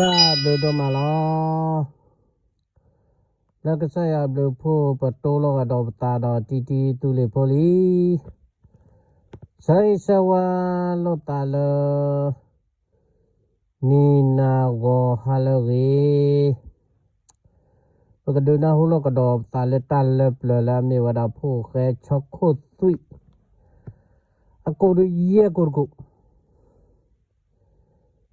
တၢ်ဘျုးဒိၣ်မးလီၤ. လၢကစၢ်ယွၤဘျုးဖှိၣ် ပတိလီၤဂာ်ဒီးပသးဒီးတံတံသူလ့ၤဖိလံ. ဆၢဂ့ၤဆၢဝါလိာ်သးလၢ နံၤနၤဂီၤဟါလၢအဂ့ၤ, ပကဒုးနၢ်ဟူလိာ်ကဒီးပသးလၢတၢ်လၢပျၢၤလၢအမ့ၢ်ဝဲဒၣ်ဖိၣ်ဃဲဆီခိၣ်သွံၣ် အကိၣ်ဒုးယဲၢ်ကိၣ်တကိၣ်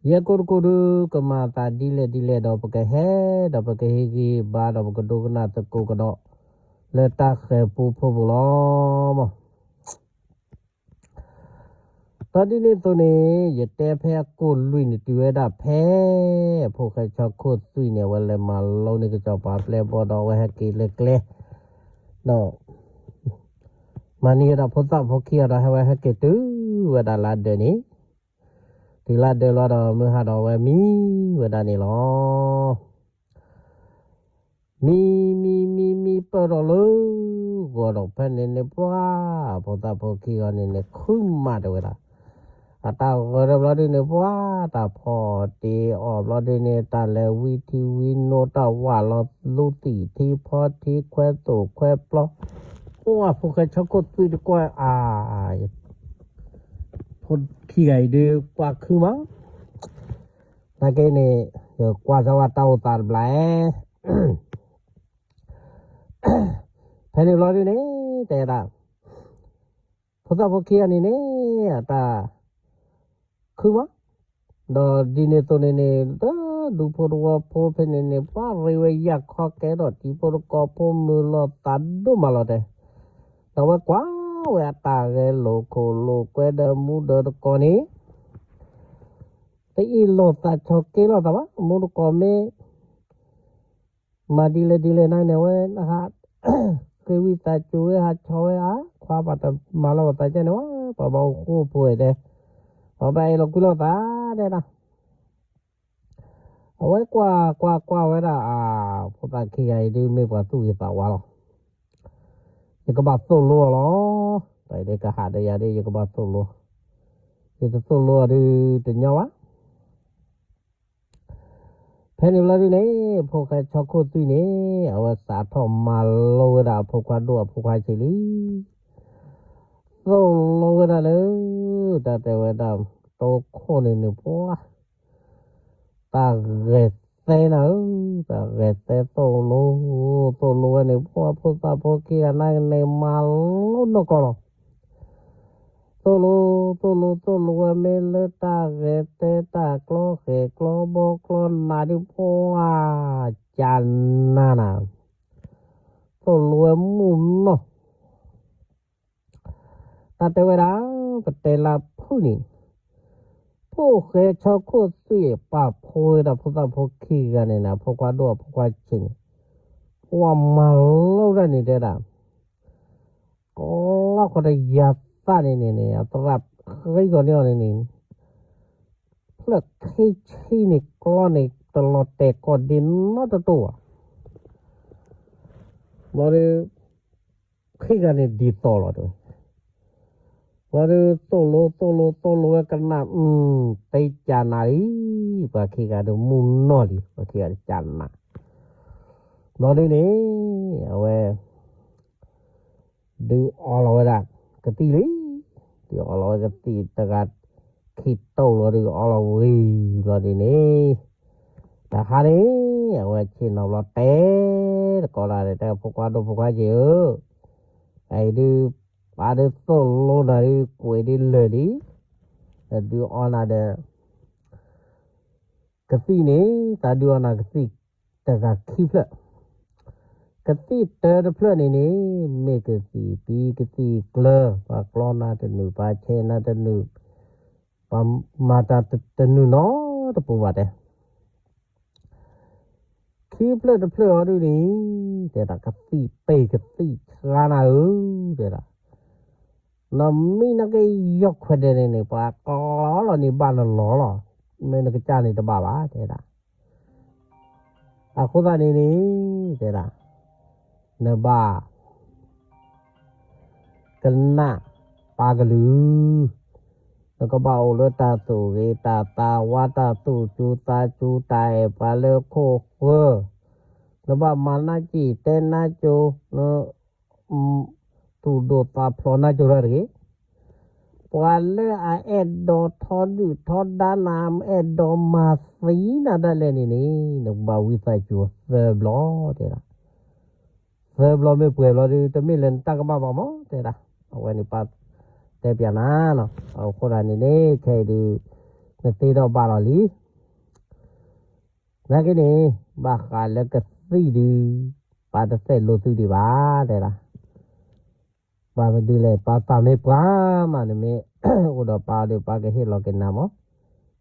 ယဲၢ်ကိၣ်တကိၣ်ဒုး ကမၤသးဒ်လဲၣ်ဒ်လဲၣ်ဒီး ပကဟဲဒီးပကဟ့ၣ်ဂံၢ်ဟ့ၣ်ဘါဒီး ပကဒိကနၣ်သကိးကဒီး လၢတၢ်ဃဲၤပူဖိပူၤလီၤ. ဒီးဒ်န့ၣ်အသိးန့ၣ် ယတဲဖဲအကိၣ်လွံၢ်န့ၣ် တုၤဝဲဒၣ်ဖဲ ဖိၣ်ဃဲဆီခိၣ်သွံၣ်န့ၣ် အဝဲလဲၤမၤလိန့ၢ်ကစီၤပၤပျဲၢ်ဘီၣ်ဒီး အဝဲဟဲက့ၤလၢကျဲ ဒီး မၤန့ၢ်ဝဲဒၣ်ဖိသၣ်ဖိခံဂၤဒီး ဟဲဝဲဟဲက့ၤတုၤဝဲဒၣ်လၢဒၢးန့ၣ်, တုၤလၢဒၢးလီၤဒီး မုၢ်ဟါဒီးအဝဲမံဝဲဒၣ်န့ၣ်လီၤ. မံ မံ မံ မံပၢၢ်ဒီးလၢဂီၤဒီး ဖဲန့ၣ်န့ၣ်ပှၤ ဖိသၣ်ဖိခံဂၤန့ၣ်န့ၣ် ခုမးတဲဝဲဒၣ်, အတၢ်ဂၢၢ်ဒီးဘျီဒုန့ၣ် ပှၤတၢ်ဖီၣ်တ့ၢ်အီၤဘျီဒုန့ၣ် တၢ်လဲၤဝံထံဝံနိ တၢ်ဝးလီၤသူသံၣ်ထံဖီထံ ခွဲသိၣ်ခွဲပျီ, ပှၤဖိၣ်ဃဲဆီခိၣ်သွံၣ်တကွၢ်အါ ဖိခံဂၤအံၤဒုး ပှၤခုမး, နာ်က့န့ၣ် ယကွၢ်စၢၤဝဲတၢ်အိၣ်သးတဘျီ, ဖဲန့ၣ်ဘျီဒုန့ၣ် တဲဒၣ် ဖိသၣ်ဖိခံဂၤန့ၣ်န့ၣ် အတၢ်ခုမး, ဒီးဒ်န့ၣ်အသိးန့ၣ်န့ၣ် လၢဒူဖိသဝီဖိဖဲန့ၣ်န့ၣ် ပှၤရ့ဝဲယၢ်ခီကဲဒီး တံၤဖိသကိးဖိမုာ်လိာ်သးဒိၣ်မးလီၤတဲ, ဒီးဝဲကွၢ်ဝဲအတၢ်ဂဲၤလိာ်ခိၣ်လိာ်ကွဲဒီးမူဒီးတကိးန့ၣ် တအ့ၣ်လိာ်သးဆီၣ်က့လိာ်သးဘၣ်, မူတကိးမ့ၢ် မၤဒ်လဲၣ်ဒ်လဲၣ်န့ၣ်န့ၣ် ဝဲဟး ဃ့ဝံသးစူၤဝဲ ဟးဆီၣ်ဝဲအါ, ခွါဘၣ်တမၤလီၤပသးကဲန့ၣ်ဘၣ်, ပှၤဘၣ်အိၣ်ဃူအိၣ်ဖိးတဲ, ပှၤဘၣ်အဲၣ်လိာ်ကွံလိာ်သးတဲဒၣ်, အဝဲကွၢ်ကွၢ်ကွၢ်ဝဲဒၣ်အါ, ဖိသၣ်ခံဂၤအံၤဒုး မ့ၢ်ပှၤသူၣ်ဂ့ၤသးဝါလီၤ, ယကဘၣ်သိၣ်လိအီၤလီၤ, တၢ်အံၤဒုးကဟးဒီးယၤဒုး ယကဘၣ်သိၣ်လိ, ယတသိၣ်လိအီၤဒုးတညီဘၣ်. ဖဲန့ၣ်ဘျီဒုန့ၣ် ဖိၣ်ဃဲဆီခိၣ်သွံၣ်န့ၣ် အဝဲစးထီၣ်မၤလိဝဲဒၣ်အဖိခွါဒိၣ်အဖိခွါဆံးလံ, သိၣ်လိဝဲဒၣ်လၢ တၢ်တဲဝဲဒၣ် တိခိၣ်န့ၣ်န့ၣ် ပှၤ တၢ်ဂဲၤသဲနၤဧၢ, တၢ်ဂဲၤသဲသိၣ်လိ, သိၣ်လိဝဲန့ၣ် ပှၤဖိသၣ်ဖိခံဂၤန့ၣ်န့ၣ် မၤလိနီၢ်ကီၢ်လီၤ. သိၣ်လိ သိၣ်လိ သိၣ်လိဝဲမ့ၢ်လၢတၢ်ဂဲၤသဲ တၢ်ကျီဃဲၤကျီဘီကျီနးဒုး ပှၤ ကနၤနၤ, သိၣ်လိဝဲမုၢ်နီၢ်, တၢ်တဲဝဲဒၣ် ပတဲလၢဖုၣ်န့ၣ်, ဖိၣ်ဃဲဆီခိၣ်သွံၣ်ပာ်ဖှိၣ်ဝဲဒၣ်ဖိသၣ်ဖိခံဂၤန့ၣ်န့ၣ် အဖိခွါဒိၣ်အဖိခွါဆံးန့ၣ်, ပှၤမၤလိတၢ်န့ၣ်တဲဒၣ် ကျီဃီတယၤသၣ်န့ၣ်န့ၣ်န့ၣ် အသရၣ်ဃံကီၤန့ၢ်အီၤန့ၣ်န့ၣ်, ဖျၢၣ်ခံဆံန့ၣ် ကျီန့ၣ် တလီၤတဲာ်ကီၢ်ဒ့နီတတိၢ်ဘၣ်. ဘျီဒီး ခံဂၤန့ၣ်ဒ်သိးလီၤတဲဝဲ, ဘျီဒီး သိၣ်လိ သိၣ်လိ သိၣ်လိဝဲကနၣ် တကနးလံ, ပှၤခံဂၤဒီးမုၢ်နီၢ်လံ ပှၤခံဂၤတကနး, ဘျီဒုန့ၣ် အဝဲ ဒုးအီလီၤဝဲဒၣ်ကသံၣ်လံ, ဒုးအီလီၤဝဲကသံၣ်တဂၤခံတိၢ်လီၤဒီး အီလီၤဝံၤဘျီဒုန့ၣ်, တဟါန့ၣ် အဝဲဆ့ၣ်နီၤဘျီတဲ တကိးဒၣ်န့ၣ် တဲဖိခွါဒိၣ်ဖိခွါဆံးဧၢ, အအံၤဒုး ပၢ်ဒုးသိၣ်လိနၤဒုး ကွံာ်ဒုးလၢာ်လံ, ဒုးအီနၤဒီး ကသံၣ်န့ၣ် သးဒုးအီနၤကသံၣ်တဂၤခံဖျၢၣ်, ကသံၣ်တၢတဖျၢၣ်န့ၣ်န့ၣ် မ့ၢ်ကသံၣ်ပံကသံၣ်ကျၢၤ, ပှၤကျီနၤတနုာ် ပှၤဆဲးနၤတနုာ်, ပှၤမၤတၢ်တနုာ်နီတပူၤဘၣ်တဲ, ခံဖျၢၣ်တဖျၢၣ်အီၤဒုန့ၣ် တဲဒၣ်ကသံၣ်ပ့ၢ်ကသံၣ်ဆှါနၤဧၢ, တဲဒၣ် နမံနကယီၢ်ခွဲးဒဲးန့ၣ်န့ၣ် ပှၤကျီလီၤန့ၣ်ဘၣ်နလီၤလီၤ, မ့ၢ်နကစၢ်န့ၣ်တဘၣ်ဘၣ် တဲဒၣ်, အဃိသတးန့ၣ်န့ၣ် တဲဒၣ် နဘၣ် ကနၣ်ပၢ်ကလုၢ်, နကဘၣ်အိၣ်လၢတၢ်သူၣ်ဂ့ၤတၢ်သးဝါ တၢ်သူၣ်စူၤသးစူၤ တၢ်အဲၣ်ပှၤလၢခိၣ်ဃၢၤ, နဘၣ်မၤနၢ်စံၣ်တဲနၢ်ကၠိ, သူၣ်ဒိၣ်သးဖျိးနၢ်ကၠိတၢ်တဂ့ၤ. ပှၤလၢအအဲၣ်ဒိးထီဒုၣ်ထီဒါနၤ အဲၣ်ဒိးမၤသံနၤဒၣ်လဲာ်န့ၣ်န့ၣ် နကဘၣ်ဝံသးစူၤသၢဘျီတဲဒၣ်. သၢဘျီမ့ၢ်ပှဲၤဘျီဒီး တမ့ၢ်လၢနတၢ်ကမၣ်ဘၣ်မး တဲဒၣ်. အဝဲန့ၣ်ပၢ်တဲပၠးနၤနီၤ. အဃိသတးန့ၣ်န့ၣ် ခဲအံၤဒုး နသ့ထီၣ်ဘၣ်လီၤလံ. နာ်က့န့ၣ် ဘၣ်ဃးလၢကသံၣ်ဒုး ပၢ်တသဲးလိာ်သုဒံးဘၣ် တဲဒၣ်. ဘၣ်မနုၤလဲၣ် ပၢ်သးမ့ၢ်ပှၢ်မး နမ့ၢ်အိၣ်ဒီးပၢ်ဒီး ပၢ်ကဟ့ၣ်လီၤက့ၤနၤမး,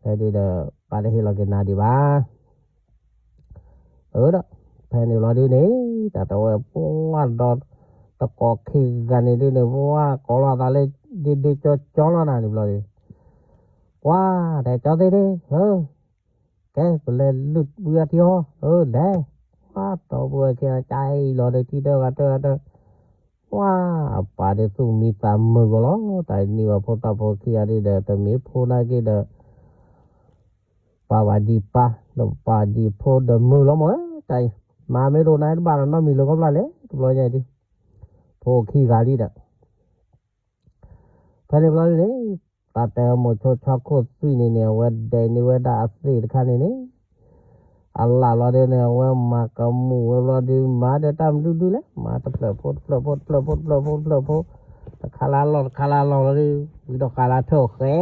ဖဲဒုးဒီး ပၢ်တဟ့ၣ်လီၤက့ၤနၤဒံးဘၣ်. အၢဒီး ဖဲန့ၣ်ဘျီဒုးန့ၣ် တၢ်တဝဲပှၢ်ဒီး တကိးခံဂၤန့ၣ်ဒုးန့ၣ် ပှၢ်ကိးလီၤသးလၢ ဒ့ဒ့ကၠီကၠီလီၤနၤန့ၣ်ဘျီဒီး ပှၢ်တဲကၠီသ့ၣ်ဒ့ ကဲ ပလဲၤလုၢ်ဝံအထံဟီ အၢ လဲၤ, ပှၢ်ဒီပုၢ်ဝဲၢ်ခံဂၤ ကၠီအံၤလီၤဒီးထံတၢ်ဂၤတၢ်ဂၤတၢ်, ပှၢ်အပၢ်ဒုးသူၣ်မံသးမုာ်ကီးလီၤ. တၢ်နံၣ်ဘၣ်ဖိသၣ်ဖိခံဂၤဒုးဒီး တမ့ၢ်ဖိနာ်က့ဒီး ပၢ်ဘၣ်ဒံးပၢ် ဒီးပၢ်ဒံးဖိဒီးမုာ်လီၤမး, တၢ်အံၤ မၤမ့ၢ်တအိၣ်နၤတဘၣ်နီတမံၤလၢၤကီးဘျီလဲၣ် တဘျီညါအံၤဒုး ဖိခံဂၤလံဒီး ဖဲန့ၣ်ဘျီန့ၣ် တၢ်တဲအမိၢ်ဆိဆီခိၣ်သွံၣ်န့ၣ်န့ၣ် အဝဲဒဲးန့ၢ်ဝဲဒၣ်အသ့ၣ်တခါန့ၣ်န့ၣ် အလၣ်လီၤဒုးန့ၣ် အဝဲမၤကမူၣ်ဝဲဘျီဒုး မၤဒီးတၢ်မနုၤဒုးလဲၣ် မၤတဖျၢၣ်ဖိတဖျၢၣ်ဖိတဖျၢၣ်ဖိတဖျၢၣ်ဖိ တခါလၢအလီၢ်တခါလၢအလီၢ်လီၤဒုး ဝံၤဒီးဃးလၢထၢၣ်ဃဲ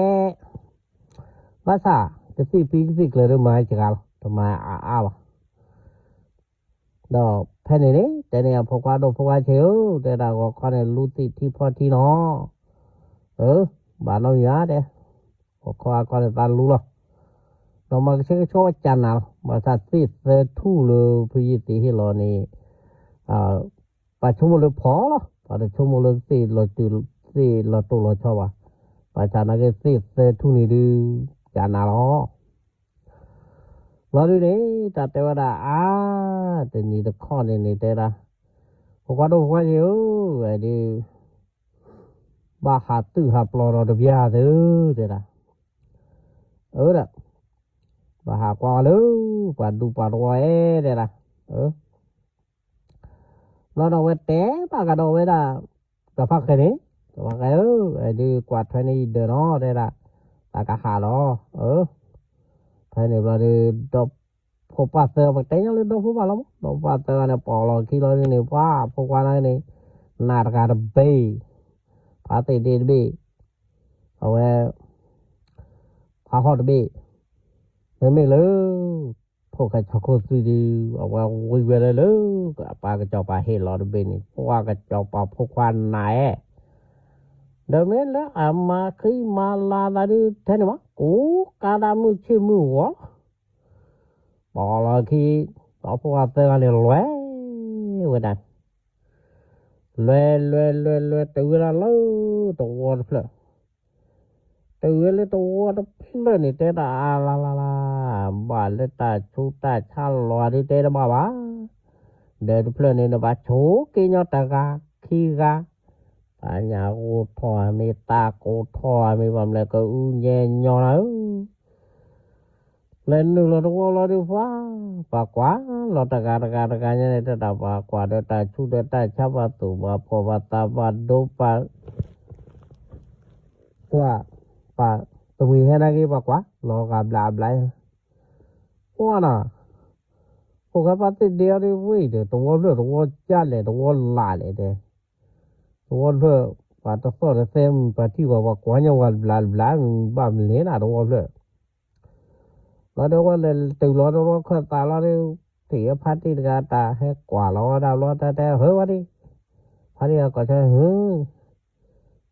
ဘၣ်ဆၣ် ကသံၣ်ဖံကသံၣ်ကျၢၤဒုးမၤစှၤလီၤ တမၤအါအါဘၣ်. ဒီးဖဲန့ၣ်န့ၣ် တဲန့ၣ်အဖိခွါဒိၣ်ဖိခွါဆံးဧၢ, တဲဒၣ်ဂီၤခီန့ၣ် လူသ့ၣ်ထံဖီထံနီၤ, အၢ ဘၣ်နီတမံၤဧါတဲ, ဂီၤခီအကီန့ၣ်သးလူလီၤ. ဒီးမၤကဆှဲကဆှီဝဲကၢ်နၤလီၤ, ဘၣ်ဆၣ်သ့ၣ်သၢထူၣ်လၢဖုယ့ၢ်သ့ၣ်ဟ့ၣ်လီၤန့ၣ် ပှၤဆိကမိၣ်လၢဖီလီၤ, ပှၤတဆိကမိၣ်လၢသ့ၣ်လီၤတုၤသ့ၣ်လီၤတိၢ်လီၤဆီဘၣ်. ဘၣ်ဆၣ်နာ်က့သ့ၣ်သၢထူၣ်န့ၣ်ဒုး ကၢ်နၤလီၤ. လီၤဒုးန့ၣ် တၢ်တဲဝဲဒၣ်အါ, တနံၤတခီန့ၣ်န့ၣ်တဲဒၣ်, ဖိခွါဒိၣ်ဖိခွါဆံးဧၢ, ဝဲဒုး ဘၣ်ဟးသုးဟးပျီဒီးတပျၢ်သု တဲဒၣ်, အၢဒီး ဘၣ်ဟးကွၢ်လၢ ပှၤဒူပှၤတဝီအဲၣ်တဲဒၣ်, အၢ ဘျီဒီးဝဲတဲဘၣ်ကဒီးဝဲဒၣ်, ဒီးဖးဃဲန့ၣ်, ဒီးဖးဃဲဧၢ, ဒုးကွၢ်ထွဲန့ၢ်ယဒၢးနီၤ တဲဒၣ်, တၢ်ကဟးလီၤ, အၢ, ဖဲန့ၣ်ဘျီဒီး ဒီဖိပၢ်သၢဂၤ ပကတဲညီလၢဒီဖိပၢ်လီၤမး, ဒီဖိပၢ်သၢဂၤန့ၣ် ပိာ်လီၤခံလီၤဒုးန့ၣ် ပှၤဖိခွါန့ၣ် နးတဂၤတဘ့ၣ်, ဖးသ့ၣ်ဒ့တဘ့ၣ်, အဝဲ ဖးဟီၣ်တဘ့ၣ်, မ့မ့ၢ်လၢ ဖိၣ်ဃဲဆီခိၣ်သွံၣ်ဒုး အဝဲဝံဝဲလၢလၢ အပၢ်ကစီၤပၤဟ့ၣ်လီၤတဘ့ၣ်န့ၣ် ပှၤကစီၤပၤဖိခွါနးအဲၣ်, ဒီးမ့ၢ်လၢအမၤဃံမၤလၤသးဒုး ထဲန့ၣ်မး ကူကါဒၣ်မုၢ်ဆ့ၣ်မုၢ်ဂီၤလီၤ. ပိာ်လီၤခံ ဒီဖိခွါသၢဂၤန့ၣ် လွဲဝဲဒၣ် လွဲလွဲလွဲလွဲ တုၤဝဲဒၣ်လၢတဝီတဖျၢၣ်, တုၤဝဲလၢတဝီတဖျၢၣ်န့ၣ် တဲဒၣ်အါလါလါလါ, ဘၣ်လၢတၢ်ဆူးတၢ်ဆါလီၤဒုးတဲတဘၣ်ဘၣ်, ဒီးတဖျၢၣ်န့ၣ် နဘၣ်ဆိးက့ညီတဂၤခံဂၤ, တၢ်ညၣ်ကိၢ်ထီၣ်မ့ၢ် တၢ်ကိၢ်ထီၣ်မ့ၢ် ဘၣ်မနုၤကအူညဲညီနၤဧၢ လဲၤနုာ်လီၤတဝီလီၤဒုး ပှၤ, ပှၤကွၢ်လီၤတဂၤတဂၤတဂၤညါန့ၣ် တဒၣ်ပှၤကွၢ်ဒီးတၢ်ဆူးဒီးတၢ်ဆါ ပှၤသူၣ်ပှၤဖှီၣ် ပှၤသးပှၤဒိ ပှၤကွၢ်, ပှၤတမှံၤဟဲနာ်က့ ပှၤကွၢ်လီၤဂၤဘျးဘျး, ပှၤနီၤ, ဖိၣ်ဃဲဖးသ့ၣ်ဒ့အီၤဒုးဝံၤဒီး တဝီဖျၢၣ်တဝီကၢ်လဲၣ် တဝီလၢ်လဲၣ်တဲ, တဝီဖျၢၣ်, ပှၤတသီၣ်တသဲမုၢ် ပှၤထံၣ်ပှၤ ပှၤကွၢ်ညီဝဲဘျးဘျး ဘၣ်မနုၤလဲၣ်နၤ တဝီဖျၢၣ် လီၤဒီးဝဲလဲၤတုၤလီၤတဝီခၢၣ်သးလီၤဒီး ထံၣ်ဖါတံၢ်တဂၤ တၢ်ဟဲကွၢ်လီၤဝဲဒၣ်ဘျီ တၢ်တဲဟၢဝဲဒၣ်, ဖါတံၢ်အကိးဆၢ ဟၢ,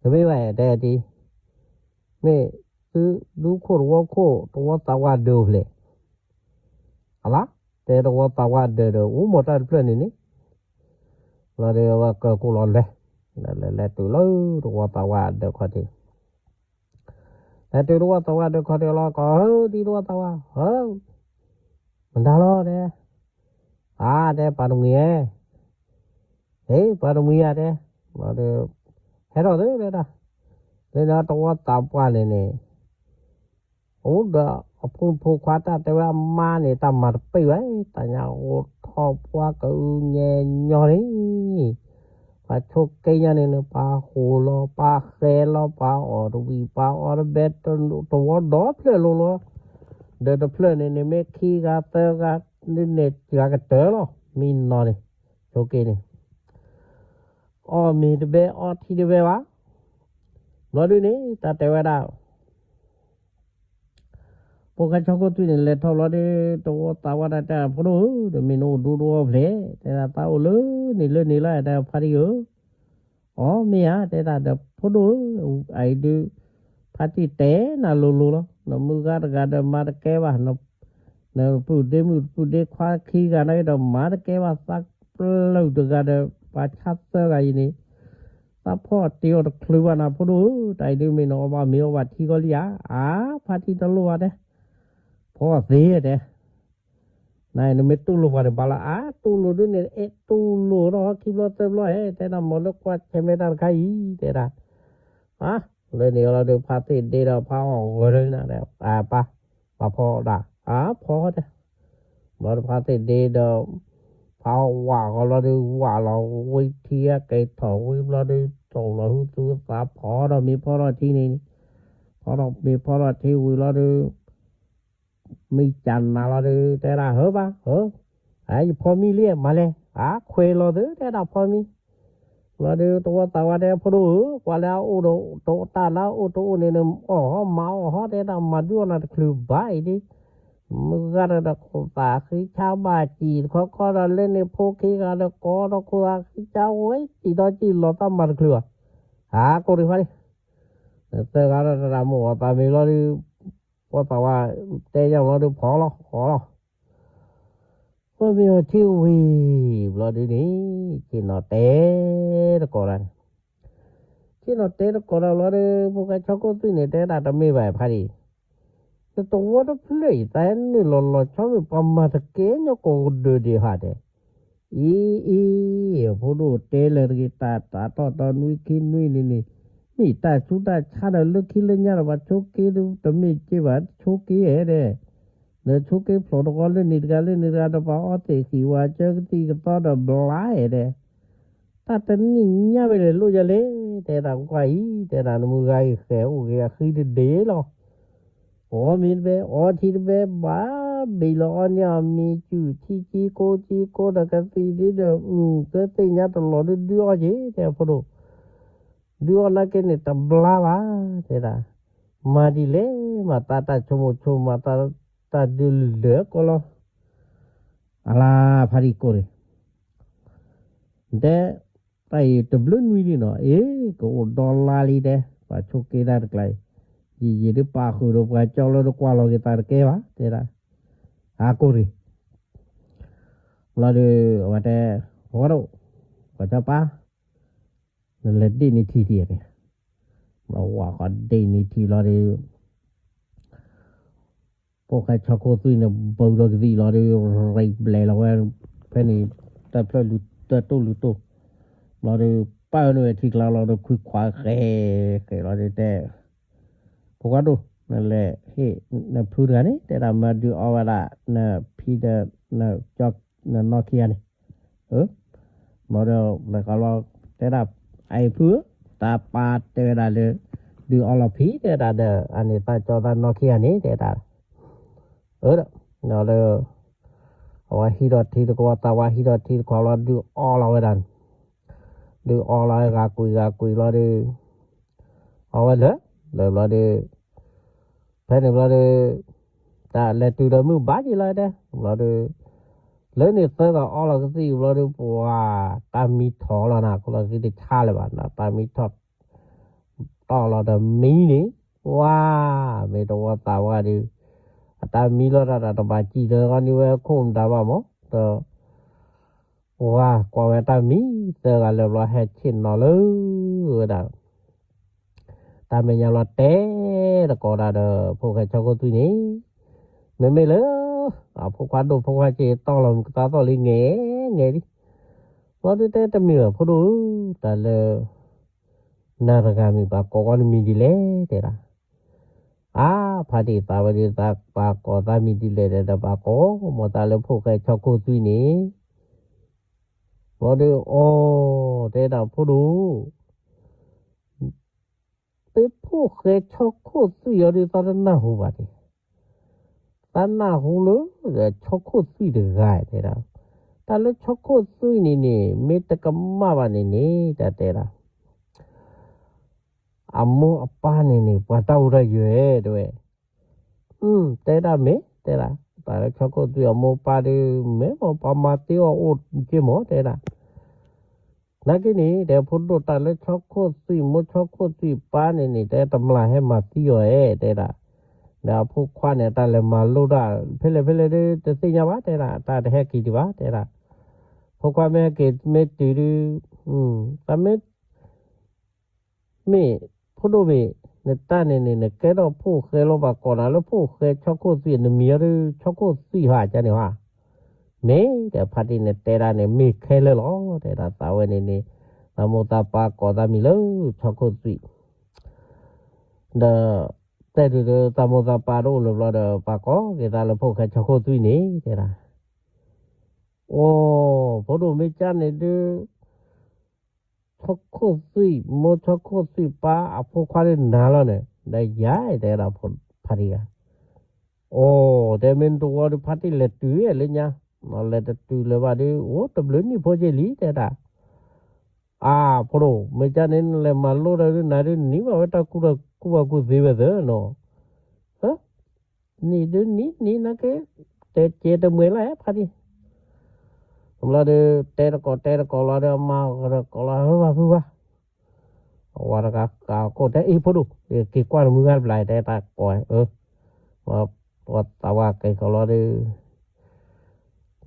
တမ့ၢ်ဘၣ်တဲဒ်, မ့ၢ်သုဒူခိၣ်တဝီခိၣ် တဝီသးဝါဒၢးဖျဲၣ်, အလါ, တဲတဝီသးဝါဒၢးဒီး အိၣ်မိာ်တၢ်တဖျၢၣ်န့ၣ်န့ၣ်, လီၤဒီးဝဲကၢၢ်ကိၢ်လီၤလဲၤ, လဲၤလဲၤတုၤလၢတဝီသးဝါဒၢးခီၣ်ထံး လဲၤတုၤတဝီသးဝါဒၢးခီၣ်ထံးလီၤ ကိးဟၢဒ်တဝီသးဝါ, ဟၢ, မတၤလီၤတဲ, အါတဲပှၤတမှံၤဧဲ, ဟ့ၣ်ပှၤတမှံၤဧါတဲ, ဟဲထီၣ်သုတဲဒၣ်, လၢန့ၣ်တဝီသးပှၢ်န့ၣ်န့ၣ် အိၣ်ဒီးအဖိမုၣ်ဖိခွါ တၢ်တဲဝဲအမါန့ၣ် တၢ်မၤတပ့ၢ်ဝဲ, တၢ်ညါအိၣ်ထီၣ်ပှၢ်ကအုညဲညီန့ၣ်, ပှၤဆိးက့ညါန့ၣ်န့ၣ် ပှၤဟိးလီၤ ပှၤဃဲၤလီၤ ပှၤအီၣ်တဝံၤ ပှၤအီတဘဲ တဝီဒီဖျၢၣ်လိၤလိၤ, ဒီးတဖျၢၣ်န့ၣ်န့ၣ် မ့ၢ်ခံဂၤသၢဂၤ ဒ်န့ၣ်စှၤကတၢၢ်လီၤ. မံနီၤန့ၣ် ဆိးက့န့ၣ် အီၣ်မ့ၤတဘဲ အီထံတဘဲဘၣ်. ဘျီဒုန့ၣ် တၢ်တဲဝဲဒၣ် ဖိၣ်ဃဲဆီခိၣ်သွံၣ်န့ၣ် လဲၤထီၣ်ဘျီဒီး တဝီသးဝါတၢ်တဲ ဖိဒိၣ်ဧၢ, တမ့ၢ်နအိၣ်ဒူတဝီဖျဲး, တဲဒၣ်သးအိၣ်လၢန့ၣ်လၢန့ၣ်လီၤ, တဲဖါတံၢ်ဧၢ. အီ မ့ၢ်ဧါ, တဲဒၣ်ဒီးဖိဒိၣ်ဧၢ, အအံၤဒုး ဖါတံၢ်တဲနၤလိၤလိၤလီၤ. နမုၢ်ဂၤတဂၤဒီးမၤတကဲဘၣ်, နပုၢ်ဒ့မုၣ်ပုၢ်ဒ့ခွါခံဂၤန့ၣ်ဒီးမၤတကဲဘၣ်, သးပျုၢ်တဂၤဒီး ပှၤဆါသၢဂၤအံၤန့ၣ် သးဖီတ့အီၤတချုးဘၣ်နၤ ဖိဒိၣ်ဧၢ, တၢ်အံၤဒုးမ့ၢ်နအီၣ်ဘၣ်မ့ၤအီၣ်ဘၣ်ထံကီလံဧါ. အါ, ဖါတံၢ်တလိၣ်ဘၣ်တဲ, ဖီသ့တဲ, နနမ့ၢ်တူၢ်လိာ်ပှၤန့ၣ်ဘၣ်လီၤ. အါ, တူၢ်လိာ်ဒုးန့ၣ် အဲၣ်တူၢ်လိာ်ထီၣ်ခံဘျီသၢဘျီဧဲ, တဲဒၣ်မ့ၢ်လၢကွၢ်ဆဲးမဲာ်တၢ်တခါအံၤ တဲဒၣ်. အါ, လၢန့ၣ်လီၤဒီး ဖါသ့ၣ်ဒ့ဒီးဖါအီၣ်ဂီၤလၢနၤ, ပၢ်, ပၢ်ဖီဒၣ်, အါ, ဖီတဲ ဘျီဒီးဖါသ့ၣ်ဒ့ဒီး ဖါအီၣ်ဝးဃီလီၤဒီး ဝးလီၤဝံထံအကဲထီၣ်ဝံဘျီဒီး တိၢ်လီၤဟုသူသးဖီဒီးမ့ၤဖီထီၣ်ထံန့ၣ်, ဖီထီၣ်မ့ၤဖီထီၣ်ထံဝံၤလီၤဒီး မ့ၢ်ကနၤလီၤဒီး တဲဒၣ်ဟၢဘၣ်, ဟၢ, ယဖီမံလံမးလဲၣ်, အါ, ခွဲးလီၤသု တဲဒၣ်ဖီမံ လီၤဒီး တဝီသးဝါတဲ ဖိဒိၣ်ဧၢ, ကွၢ်လၢအအိၣ်ဒီးတၢ်လၢအအိၣ်တအိၣ်န့ၣ် နအီၣ်ဟီမၤအီၣ်ဟီ တဲဒၣ်မၤဒုးအီၣ်နၤတချုးဘၣ်အံၤဒ်, မုၢ်ဂၤတၢ်ဒီးခိၣ်သးဃံဆါဘၣ်စံၣ်တခီခီဒီး လၢန့ၣ်ဖိခံဂၤဒီးကိးဒီးခိၣ်သးဃံဆါဝဲစံၣ်ဒီးစံၣ်လီၤသးမၤတချုးဘၣ်, အါ, ကိးရံးဖါဒံၣ်, သၢဂၤဒီးတၢ်မ့ၢ်အီၣ်သးမ့ၤလီၤဒီး တဝီသးဝါတဲယါလီၤဒီး ဖီလီၤဃီလီၤ ပမ့ၢ်အီထံဝံၤဘျီဒုန့ၣ် ဆ့ၣ်နီၤတဲတကိးဒၣ်န့ၣ်, ဆ့ၣ်နီၤတဲတကိးဒၣ်ဘျီဒီး ဖိၣ်ဃဲဆီခိၣ်သွံၣ်န့ၣ် တဲဒၣ်တမ့ၢ်ဘၣ်ဖါဒံၣ်, နတဝီတဖျၢၣ်အံၤ သးနုာ်လီၤလီၤဆီမ့ၢ် ပှၤမၤတကဲညီကိးကဒၢးဒံးဟးတဲ, အံၤအံၤ ဖိဒိၣ်တဲလၢတဂ့ၤ တၢ်တၢ်ထီၣ်ဒီးနွံခံနွံန့ၣ်န့ၣ်, မ့ၢ်တၢ်ဆူးတၢ်ဆါဒီးလၢခံလၢညါဒီး ပှၤဆိးက့တမ့ၢ်က့ဘၣ် ဆိးက့ဧဲဒဲး လၢဆိးက့ဖျိးတဂီၤလၢန့ၣ်တဂၤလၢန့ၣ်တဂၤဒီး ပှၤအီသ့ၣ်ဃံးဝဲကၢကသံၣ်ကသီဒီးဘျါဧဲဒဲး, တၢ်တနံၣ်ညါဝဲလဲၣ်လိၣ်ယၤလဲၣ်, တဲဒၣ်ကွၢ်အံၤ တဲဒၣ်နမုၢ်ဂၤအံၤဃဲၤအိၣ်ဂ့ၤအဃံတဒ့လီၤ, အီမ့ၢ်တဘဲ အီထံတဘဲ ဘၣ်ဘ့ၣ်လီၤအီန့ၢ်အီၤမံၤ ကုၢ်ထံက့ကိက့ကိဒီးကသံၣ်ဒ်ဒီး ကသ့ၣ်ညါတလီၤဒုးဒုးအီၣ်က့ၤ တဲဖိဒိၣ် ဒုးအီၣ်နာ်က့န့ၣ်တဘျါဘၣ်, တဲဒၣ်, မၤဒ်လဲၣ် မၤသးတၢ်ဆိကမိၣ်ဆိကမး တၢ်ဒုးလၢာ်ကီလီၤ, အလါဖါတံၢ်ကိးန့ၣ်, တဲ, တၢ်အံၤတဘျုးနွံလံနီၤ, အ့, ကအိၣ်ဒီလါလံတဲ, ပှၤဆိးက့တၢ်တကျါအံၤ, ယံာ်ယံာ်ဒုးပာ်ဃုာ်ဒီးပှၤကၠီလၢတကွၢ်လီၤက့ၤသးတကဲဘၣ်, တဲဒၣ်, အါကိးန့ၣ် ဘျီဒီး အဝဲတဲ, ဖိခွါဒိၣ်, ပှၤကၠီပၢ်, နလဲၤဒ့ၣ်န့ၢ်ထံတံၢ်ဧါ, ဘျီဝၤဃီဒ့ၣ်န့ၢ်ထံလီၤဒီး ဖိၣ်ဃဲဆီခိၣ်သွံၣ်န့ၣ် ဘုးဒီးကသံၣ်လီၤဒီး ရံးဘျဲးလီၤဝဲ, ဖဲန့ၣ် တၢ်ဖျၢၣ်လူၤတၢ်တိၢ်လူၤတိၢ်, ဘျီဒီး ပၢ်န့ၢ်ဝဲထံကျါလီၤဒီး ခွံခွါဃဲးဃဲးလီၤဒီးတဲ ဖိခွါဒိၣ်, နလဲၤဟ့ၣ်နဖုတဂၤန့ၣ် တဲဒၣ်မၤဒုးအီဝဲဒၣ် နဖံဒီး နကၠီ နနီၢ်ခံဂၤန့ၣ်, ဘျီဒီး လဲၤဃီလီၤ တဲဒၣ် အအံၤဖုဧၢ, တၢ်ပၢ်တဲဝဲဒၣ်လၢ ဒုးအီလီၤဖံ တဲဒၣ်ဒီး အန့ၣ် တၢ်ကၠီတၢ်နီၢ်ခံဂၤန့ၣ် တဲဒၣ်, အၢ, ဒီး အဝဲဟံးထီၣ်ထံတခွး သးဝါဟံးထီၣ်ထံတခွးလီၤ ဒုးအီလီၤဝဲဒၣ်န့ၣ်, ဒုးအီလီၤဂၤကွံာ်ဂၤကွံာ်လီၤဒီး အီဝဲလၢာ်, လၢာ်ဘျီဒီး ဖဲန့ၣ်ဘျီဒီး တၢ်လဲၤတုၤဒီးမုၢ်ဘၣ်က့ၤလီၤတဲ, ဘျီဒီး လၢန့ၣ်သၢဂၤအီလီၤကသံၣ်ဘျီဒီး ပှၤ တၢ်မံထီၣ်လီၤနၤ ခိၣ်လီၤကသံၣ်တဆါလၢၤဘၣ်နၤ တၢ်မံထီၣ် တီၢ်လီၤဒီးမံန့ၣ်, ဝါ, မ့ၢ်တဝီသးဝါဒီး အတၢ်မံလီၤတၢ်တၢ်တဘၣ်စံၣ်လၢဃီန့ၢ်ဝဲခိၣ်မတၤဘၣ်မး, ဒီး ဝါ ကွၢ်ဝဲတၢ်မံ သၢဂၤလၢာ်ဘျီဟဲဆ့ၣ်နီၤလၢဝဲဒၣ် တၢ်မဲာ်ညါလီၤတဲတကိးဒၣ်ဒီး ဖိၣ်ဃဲဆီခိၣ်သွံၣ်န့ၣ်, မ့မ့ၢ်လၢ အဖိခွါဒိၣ်ဖိခွါစ့တီၢ်လီၤမူကသါသီၣ်လံ ငဲၤ ငဲၤလံ, ဘျီဒုတဲတမ့ၢ်ဘၣ်ဖိဒိၣ်ဧၢ, တၢ်လၢ နၤတဂၤမ့ၢ်ပှၤကိးဝဲနမံၤဒ်လဲၣ် တဲဒၣ်, အါ ဖါတံၢ်သးဝဲဒုး သးပာ်ကိးသးမံၤဒ်လဲၣ်ဒီး ပာ်ကိးမီၤသးလၢဖိၣ်ဃဲဆီခိၣ်သွံၣ်န့ၣ် ဘျီဒီး အီ တဲဒၣ်ဖိဒိၣ် ပဖိၣ်ဃဲဆီခိၣ်သွံၣ်အီၤဒုး သးတနၢ်ဟူဘၣ်န့ၣ်, သးနၢ်ဟူလၢ ဆီခိၣ်သွံၣ်တဂၤတဲဒၣ်, တၢ်လၢဆီခိၣ်သွံၣ်န့ၣ်န့ၣ် မ့ၢ်တကမၣ်ဘၣ်န့ၣ်န့ၣ် တၢ်တဲဒၣ် အမိၢ်အပၢ်န့ၣ်န့ၣ် ပှၤတၢ်အိၣ်တၢ်ယၢၤတဲဝဲ, တဲဒၣ်မ့ၢ်တဲဒၣ်, တၢ်လၢဆီခိၣ်သွံၣ်အမိၢ်ပၢ်ဒီး မ့ၢ်မပှၤမၤသ့အီၤအိၣ်က့မီၤတဲဒၣ် နာ်က့န့ၣ် တဲဖိဒိၣ်တၢ်လၢဆီခိၣ်သွံၣ်မိၢ်ဆီခိၣ်သွံၣ်ပၢ်န့ၣ်န့ၣ် တဲတမျၢ်ဟဲမၤသံအီၤဧဲတဲဒၣ်, ဒီးအဖိခွါန့ၣ် တၢ်လဲၤမၤလိတၢ် ဖဲလဲၣ်ဖဲလဲၣ်ဒီး တသ့ၣ်ညါဘၣ်တဲဒၣ်, တၢ်တဟဲက့ၤဒံးဘၣ်တဲဒၣ်, ဖိခွါမ့ၢ်ဟဲက့ၤမ့ၢ်တုၤဒုး, တၢ်မ့ၢ် မ့ၢ် ဖိဒိၣ်မ့ၢ် နတၢ်န့ၣ်န့ၣ် နကဲထီၣ်ဖိၣ်ဃဲလီၤ ပှၤကိးနၤလၢဖိၣ်ဃဲဆီခိၣ်သွံၣ် နမံၤအီၤဒီး ဆီခိၣ်သွံၣ်ဟါကန့ၣ်ဟါ, မ့ၢ်တဲဖါတံၢ်န့ၣ်တဲဒၣ်န့ၣ် မ့ၢ်ခဲလၢာ်လီၤ တဲဒၣ်သးဝဲန့ၣ်န့ၣ်, သးမိၢ်သးပၢ်ကိးသးမံၤလၢဆီခိၣ်သွံၣ်, ဒီး တဲဒုးဒီး သးမိၢ်သးပၢ်တအိၣ်လၢၤဘျီဒီး ပှၤကိးက့ၤသးလၢဖိၣ်ဃဲဆီခိၣ်သွံၣ်န့ၣ် တဲဒၣ်, အိ ဖိဒိၣ်မ့ၢ်ကန့ၣ်ဒုး ဆီခိၣ်သွံၣ်မိၢ်ဆီခိၣ်သွံၣ်ပၢ်အဖိခွါဒုးနၤလီၤန့ၣ် ဒီးယၤတဲဒၣ်ဖါတံၢ်ဂၤ, အိ တဲမ့ၢ်တဝီဒုး ဖါတံၢ်လဲၤတုၤလၢညါ, လဲၤတတုၤလၢၤဘၣ်ဒုး အိၣ်တဘျုးနံၣ်ဖိက့ၤလံ တဲဒၣ်, အါ ဖိဒိၣ် မ့ၢ်ကန့ၣ် နလဲၤမၤလိတၢ်ဒုး နၤဒုးနံၤဘၣ်ဝဲတၢ်ကူၣ်တၢ်ကူၣ်ဘၣ်ကူၣ်သ့ဝဲသၢနီၤ နံၤဒုးနံၤနံၤနာ်က့, တဲကဲတမှဲၤလၢဟဲ ဖါတံၢ်, ဘျီဒီး တဲတကိးတဲတကိးလီၤဒီး အမါတကိးလီၤ ဟၢဘၣ်ဖုဘၣ်, အဝၤတဂၤကိးတဲ အ့ၣ် ဖိဒိၣ် က့ၤကွၢ်နမုၢ်ဂၤတဘျီ တဲတၢ်ကိး, သးဝါက့ၤကိးလီၤဒီး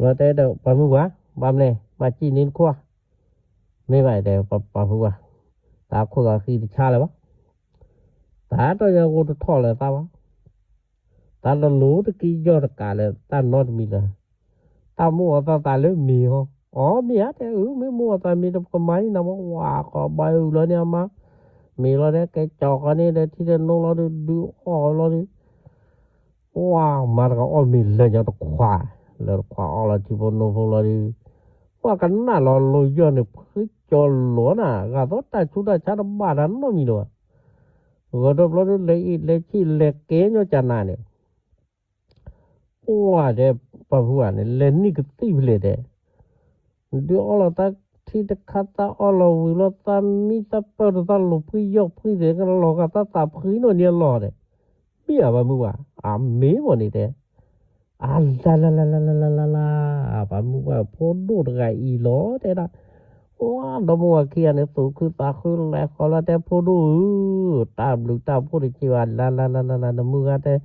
လီၤတဲဒီး ပှၤမုၢ်ပှၢ် ဘၣ်မလဲၣ် ဘၣ်စံၣ်န့ၢ်နခိၣ်ဧါ, မ့ၢ်ဘၣ်တဲ ပှၤမုၢ်ပှၢ်, တၢ်ခိၣ်သးဃံတဆါလၢၤဘၣ်, တၢ်တီၢ်ယၤဂိၢ်တထီၣ်လၢၤသးဘၣ်, တၢ်တလိၤတက့ၢ်ယီၢ်တကးလၢၤ တၢ်နီတမံၤလၢၤ, တၢ်မိၣ်အီၤသးသးလၢမ့ၤဟီ, အီ မ့ၢ်ဧါတဲ အု မ့ၢ်မိၣ်အီၤသးမ့ၤတကမၤအံၤနမ့ၢ်ဝၤဃီဘၣ်အုလီၤန့ၣ်အမါ, မ့ၤလီၤဒီး ကဲကၠီၤဃီန့ၣ်ဒီး ထံတနိလီၤဒီး ဒုးအီၣ်လီၤဒီး ပှၤမၤတကအီၣ်မ့ၤလၢာ်ညီတခွး, လၢတခွးအီၣ်လီၤထံဖိနိဖိလီၤဒီး, ပှၤကနၣ်လီၤလိၤယီၢ်န့ၣ် ဖှံကၠီၤလီၤနၤ ဂာ်သိးတၢ်ဆူးတၢ်ဆါတဘၣ်တၢ်နီတမံၤလၢၤဘၣ်, ဂီၤဒီးဘျီဒီး လဲၤအံၤလဲၤဆံၣ်လဲၤကဲညီကနၤန့ၣ် ပှၤဒီး ပှၤဖုဂၤန့ၣ် လဲၤနံၣ်ကသံၣ်ဖဲလဲၣ်တဲ ဒုးအီၣ်လီၤသးထံတခါသးအီၣ်လီၤဝံၤလီၤသးမံသးပၢၢ်ဒီးသးလိၤဖှံယီၢ်ဖှံသ့ၣ်ကလီၤဂာ်သးသးဖှံနီၢ်န့ၣ်အလီၢ်ဒီး, မ့ၢ်ဧါပှၤမုၢ်ပှၢ်, အမ့ၢ်မ့ၢ်န့ၣ်တဲ, အလါလါလါလါလါလါလါလါ, ပှၤမုၢ်ပှၢ်ဖိဒိၣ်တဂၤအံၤလီၤတဲဒၣ်, ဒီမိၢ်ဝၤခံဂၤန့ၣ် သူၣ်ခုသးခုလဲၤဃီၤလီၤတဲဖိဒိၣ်ဧၢ, တၢ်ဘျုးတၢ်ဖှိၣ်တက့ၢ်ဘၣ် လါလါလါလါလါ နမုၢ်ဂၤတဲ သး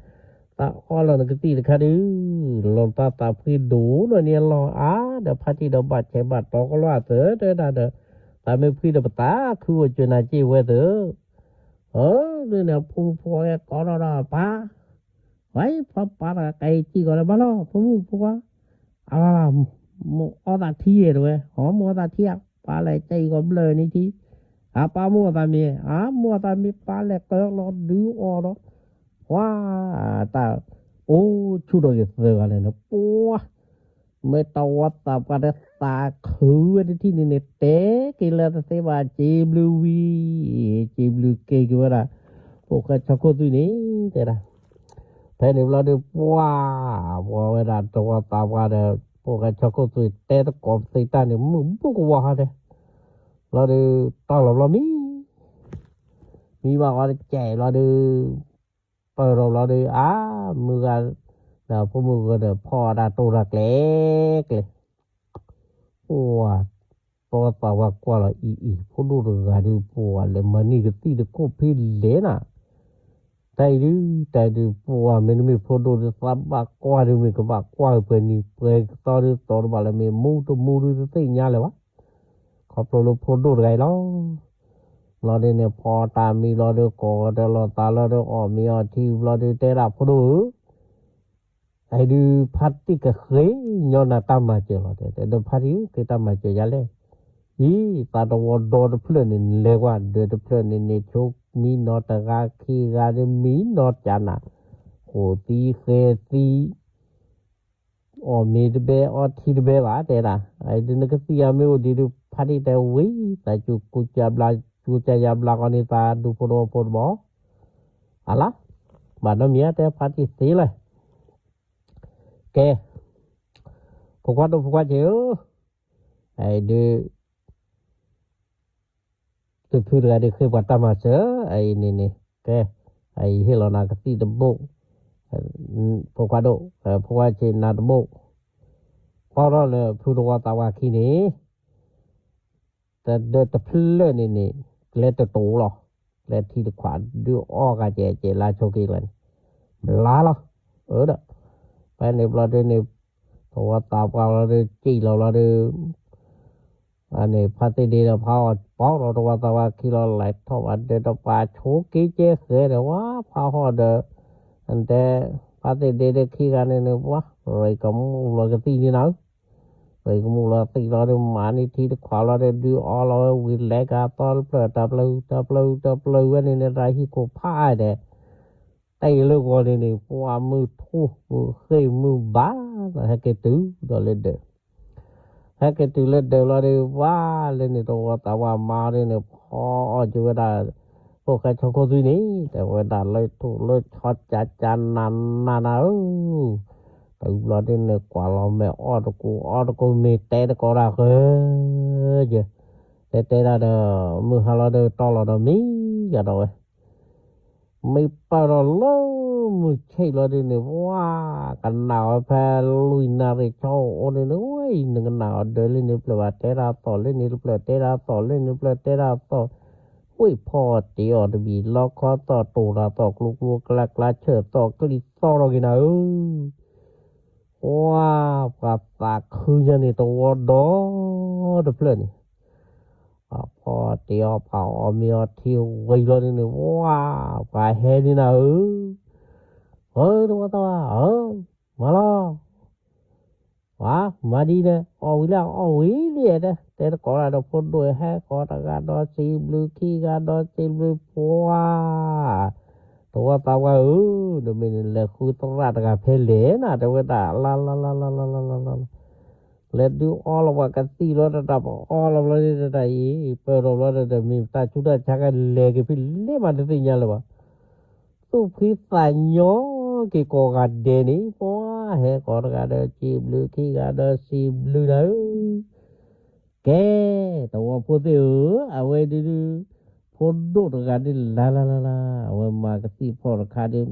အီၣ်လီၤနကသံၣ်တခါဒုး, လီၤသးသးဖှံဒိၣ်နီၢ်န့ၣ်အလီၢ်, အါ ဒီးဖါတံၢ်ဒီးဘၣ်ဆဲးဘၣ်တီကလီအသၢတဲဒၣ်ဒီး, သးမ့ၢ်ဖှံဒီးပသးခုအိၣ်စၢၤနၤက့ၢ်ဝဲသၢ, အၢ ဒ်န့ၣ်အဖိမုၣ်ဖိခွါကိးထီၣ်ဒီးပၢ်, ဝဲဖိပၢ်တဂၤကဲအံၤစံၣ်ကီးလၢဘၣ်လီၤ ဖိမုၣ်ဖိခွါ, အလါလါ, မိၢ်အီၣ်သးထံဧါတဲဝဲ, အၢ မိၢ်အီၣ်သးထံဧါ, ပၢ်လဲၤကဲအံၤကီးဘျၢၣ်န့ၣ်ထံ, အၢ ပၢ်မိၢ်အီၣ်သးမ့ၤ, အၢ မိၢ်အီၣ်သးမ့ၤ ပၢ်လဲၤကၢလီၤဒုးအီၣ်ဒီး, ပှၤ တၢ် အိၣ်ဆူၣ်ထီၣ်က့ၤသၢဂၤန့ၣ် ပှၤ မ့ၢ်တဝီသးပှၢ်ဒီးသးခုဝဲတထံၣ်န့ၣ်န့ၣ် တဲက့ၤလၢတသ့ဘၣ် စံးဘျုးဝံၤ, စံးဘျုးက့ၤက့ၤဝဲဒၣ် ဖိၣ်ဃဲဆီခိၣ်သွံၣ်န့ၣ် တဲဒၣ်, ဖဲန့ၣ်ဘျီဒီး ပှၤ ပှၤဝဲဒၣ်တဝီသးပှၢ်ဒီး ဖိၣ်ဃဲဆီခိၣ်သွံၣ် တဲတကိးပသ့တၢ်န့ၣ် မုၢ်ဘူၣ်ကဝီၤဟါတဲ, ဘျီဒီး တီၢ်လီၤဘျီမံ မံဘၣ်ဃီတကဲးဘျီဒီး ပၢၢ်ထီၣ်ဘျီဒီး အါ မုၢ်ဂၤ ဒီးဖိမုၣ်ဂၤဒီး ဖီၣ်တၢ်တိၢ်တၢ်ကျဲၤ ကျဲၤ, ပှၤ ပှၤသးဝါကွၢ်လီၤအံၤအံၤ ဖိဒိၣ်တဂၤဒီး ပှၤလဲၤမၤန့ၢ်ကသံၣ်တခိၣ်ဖဲလဲၣ်နၤ, တၢ်အံၤဒုး တၢ်အံၤဒုး ပှၤမ့တမ့ၢ်ဖိဒိၣ်ဒီး သးဘၣ်ကွၢ်ဒုး မ့ၢ်ကဘၣ်ကွၢ်ပှဲၤနံၤပှဲၤကသီဒုး သီတဘၣ်လၢမ့ၢ်မူတမူဒုး တသ့ၣ်ညါလၢၤဘၣ် ခီဖျိလၢဖိဒိၣ်တဂၤအံၤလီၤ. ဘျီဒုးန့ၣ် ဖီတၢ်မံလီၤဒီး ကိးဒီးလီၤသးလီၤဒီး အီၣ်မ့ၤအီထံဘျီဒုး တဲဒၣ်ဖိဒိၣ်ဧၢ, အံၤဒုးဖါတံၢ်ကဃ့ညီနၤတၢ်မၤစၢၤလီၤ တဲ ဒီးဖါတံၢ်ဧၢ က့ၤတၢ်မၤစၢၤယၤလဲၣ်, အံၤ သးတဝီဒီတဖျၢၣ်န့ၣ် လဲၤကွၢ်ဒီးတဖျၢၣ်န့ၣ်န့ၣ် ဆိ မံနီၤတဂၤခံဂၤဒီး မံနီၤကနၤ, ဃိာ်သံဃဲသံ အီၣ်မ့ၤတဘဲ အီထံတဘဲဘၣ် တဲဒၣ်, ဒ်နကသံၣ်အမ့ၢ်အိၣ်ဒံးဒီး ဖါတံၢ်တဲဝံၤ သးစူၤကူစၢ်ဘျါ ကူစၢ်ယၤဘျါဃီန့ၣ် သးဒူဖိတဝီဖိတဘီ အလါ, ဘၣ်နီတမံၤဧါ တဲဖါတံၢ်သ့လၢၤ, ကဲ, ဖိခွါဒိၣ်ဖိခွါဆံးဧၢ, ဒုး သုဖုတဂၤဒုးဃ့ပှၤတၢ်မၤစၢၤ အံၤန့ၣ်န့ၣ်, ကဲ, အံၤဟ့ၣ်လီၤနၤကသံၣ်တဘိ, ဖိခွါဒိၣ်, ဖိခွါဆံးနၤတဘိ, ပီထီၣ်လၢဖုတဝီသးဝါခံန့ၣ် တဒၢတဖျၢၣ်န့ၣ်န့ၣ် ကျဲတတိၤလီၤ, ကျဲထံတခွးဒုးအီၣ်ဂၤကဲကဲလါဆိက့ၤကျါန့ၣ်, ဘျါလီၤ, အၢဒီး, ဖဲန့ၣ်ဘျီဒုးန့ၣ်, တဝီသးပှၢ်လီၤဒုး စံၣ်လီၤဘျီဒုး အန့ၣ် ဖါသ့ၣ်ဒ့ဒီးဖါအီၣ်ပီထီၣ်တဝီသးဝါခံလီၤ လဲၤထီၣ်ဘၣ်ဒၢးတပၤဆိက့ၤကဲဃဲဒီး ဝါဖါဟီၣ်ဒီး, အတဲ, ဖါသ့ၣ်ဒ့ဒီးခံဂၤန့ၣ်န့ၣ် ပှၤ ရံၣ်ကမူၣ်လီၤကသံၣ်န့ၣ်နၤ, ရံၣ်ကမူၣ်လီၤသံၣ်လီၤဒီး မၤန့ၢ်ထံတခွးလီၤဒီး ဒုးအီလီၤဝဲဝံၤလဲၤကသီတဖျၢၣ်တဖျၢၣ်တဖျၢၣ်ဝဲန့ၣ်န့ၣ် တၢ်ဟံၣ်ခိၣ်ဖးအါဒဲး တၢ်အံၤလၢဂီၤန့ၣ်န့ၣ် ပှၤမုၢ်ထူၣ်မုၢ်ဃ့ၢ်မုၢ်ဘါ ဟဲက့ၤတုၤဒီးလၢဒၢး, ဟဲက့ၤတုၤလၢဒၢးလီၤဒီး ပှၤလၢန့ၣ်တဝီသးဝါမါဒီးန့ၣ် ဖီအီၣ်က့ၤဝဲဒၣ်, ဖိၣ်ဃဲဆီခိၣ်သွံၣ်န့ၣ် တဲဝဲဒၣ်လၢထူၣ်လၢဆီကၢ်ကၢ်နးနးနးဧၢ, တဘျီဒုးန့ၣ် ကွၢ်လီၤမဲာ်အီၣ်တကူအီၣ်တကူမ့ၢ်တဲတကိးတၢ်ဃၢ, တဲတဲဒၣ်ဒီး မုၢ်ဟါလီၤဒီးတီလီၤဒီးမံယၤဒီးဝဲ မ့ၢ်ပာ်ဒီးလၢမုၢ်ဆ့ၣ်လီၤဒုးန့ၣ် ပှၤကနၣ်အီၤဖဲလွံၢ်နၣ်ရံၣ်ဆီအိၣ်န့ၣ်န့ၣ် ဝဲအံၤနကနၣ်အီၤဒၢးလၢန့ၣ်တဖျၢၣ်ဘၣ်တဲတၢ်သီၣ် လၢန့ၣ်တဖျၢၣ်တဲတၢ်သီၣ် လၢန့ၣ်တဖျၢၣ်တဲတၢ်သီၣ်, ဝ့ၢ်ဖီအီၣ်တ့အီၣ်တဘံၣ် လီခီသီၣ်တိၢ်တၢ်သီၣ် ကျိကျိကျါကျါ ဆၢၣ်သီၣ်ကျံသီၣ်ထီၣ်က့ၤနၤဧၢ ပှၤ ပှၤသးခုညါန့ၣ် တဝီဒီတဖျၢၣ်န့ၣ်, ပှၤဖီတ့အီၣ် ပှၤအီၣ်မ့ၤအီထံဝံၤလီၤဒုးန့ၣ် ပှၤ ပှၤဟဲန့ၢ်နၤဧၢ, ဧၢ တဝီသးဝါ ဧၢ, မၤလီၤ, ပှၤ မၤဒ်န့ၣ် အီၣ်ဝံၤလံ အီၣ်ဝံၤလံ တဲ တဲတကိးတၢ်ဒီးဖိဒိၣ် ဟဲကိးတဂၤဒီးစံးဘျုး ခံဂၤဒီးစံးဘျုး ပှၤ တဝီသးဝါဧၢ, နမ့ၢ်နလဲၤဃုသရၣ်တဂၤဖဲလဲၣ်နၤ တဲဝဲဒၣ် လါလါလါလါလါလါလါလါလါ, လဲၤဒုးအီလီၤပှၤကသံၣ်လီၤတၢ် ပအီလီၤဘျီဒ်တၢ်အံၤ ပၢၢ်ထီၣ်ဘျီဒီး မ့ၢ်တၢ်ဆူးတၢ်ဆါကလဲၤက့ၤဖဲလဲၣ်မးတသ့ၣ်ညါလၢၤဘၣ်, သူၣ်ဖှံသးညီက့ၤကိးဂၤဒဲးန့ၣ် ပှၤဟဲကိးတဂၤဒီးစံးဘျုး ခံဂၤဒီးစံးဘျုးနၤဧၢ ကဲ, တဝီဖိသ့ၣ်ဧၢ, အဝဲဒုးဒုး, ဖိဒိၣ်တဂၤဒုးလါလါလါလါ, အဝဲမၤကသံၣ်ဖီၣ်တခါဒုး,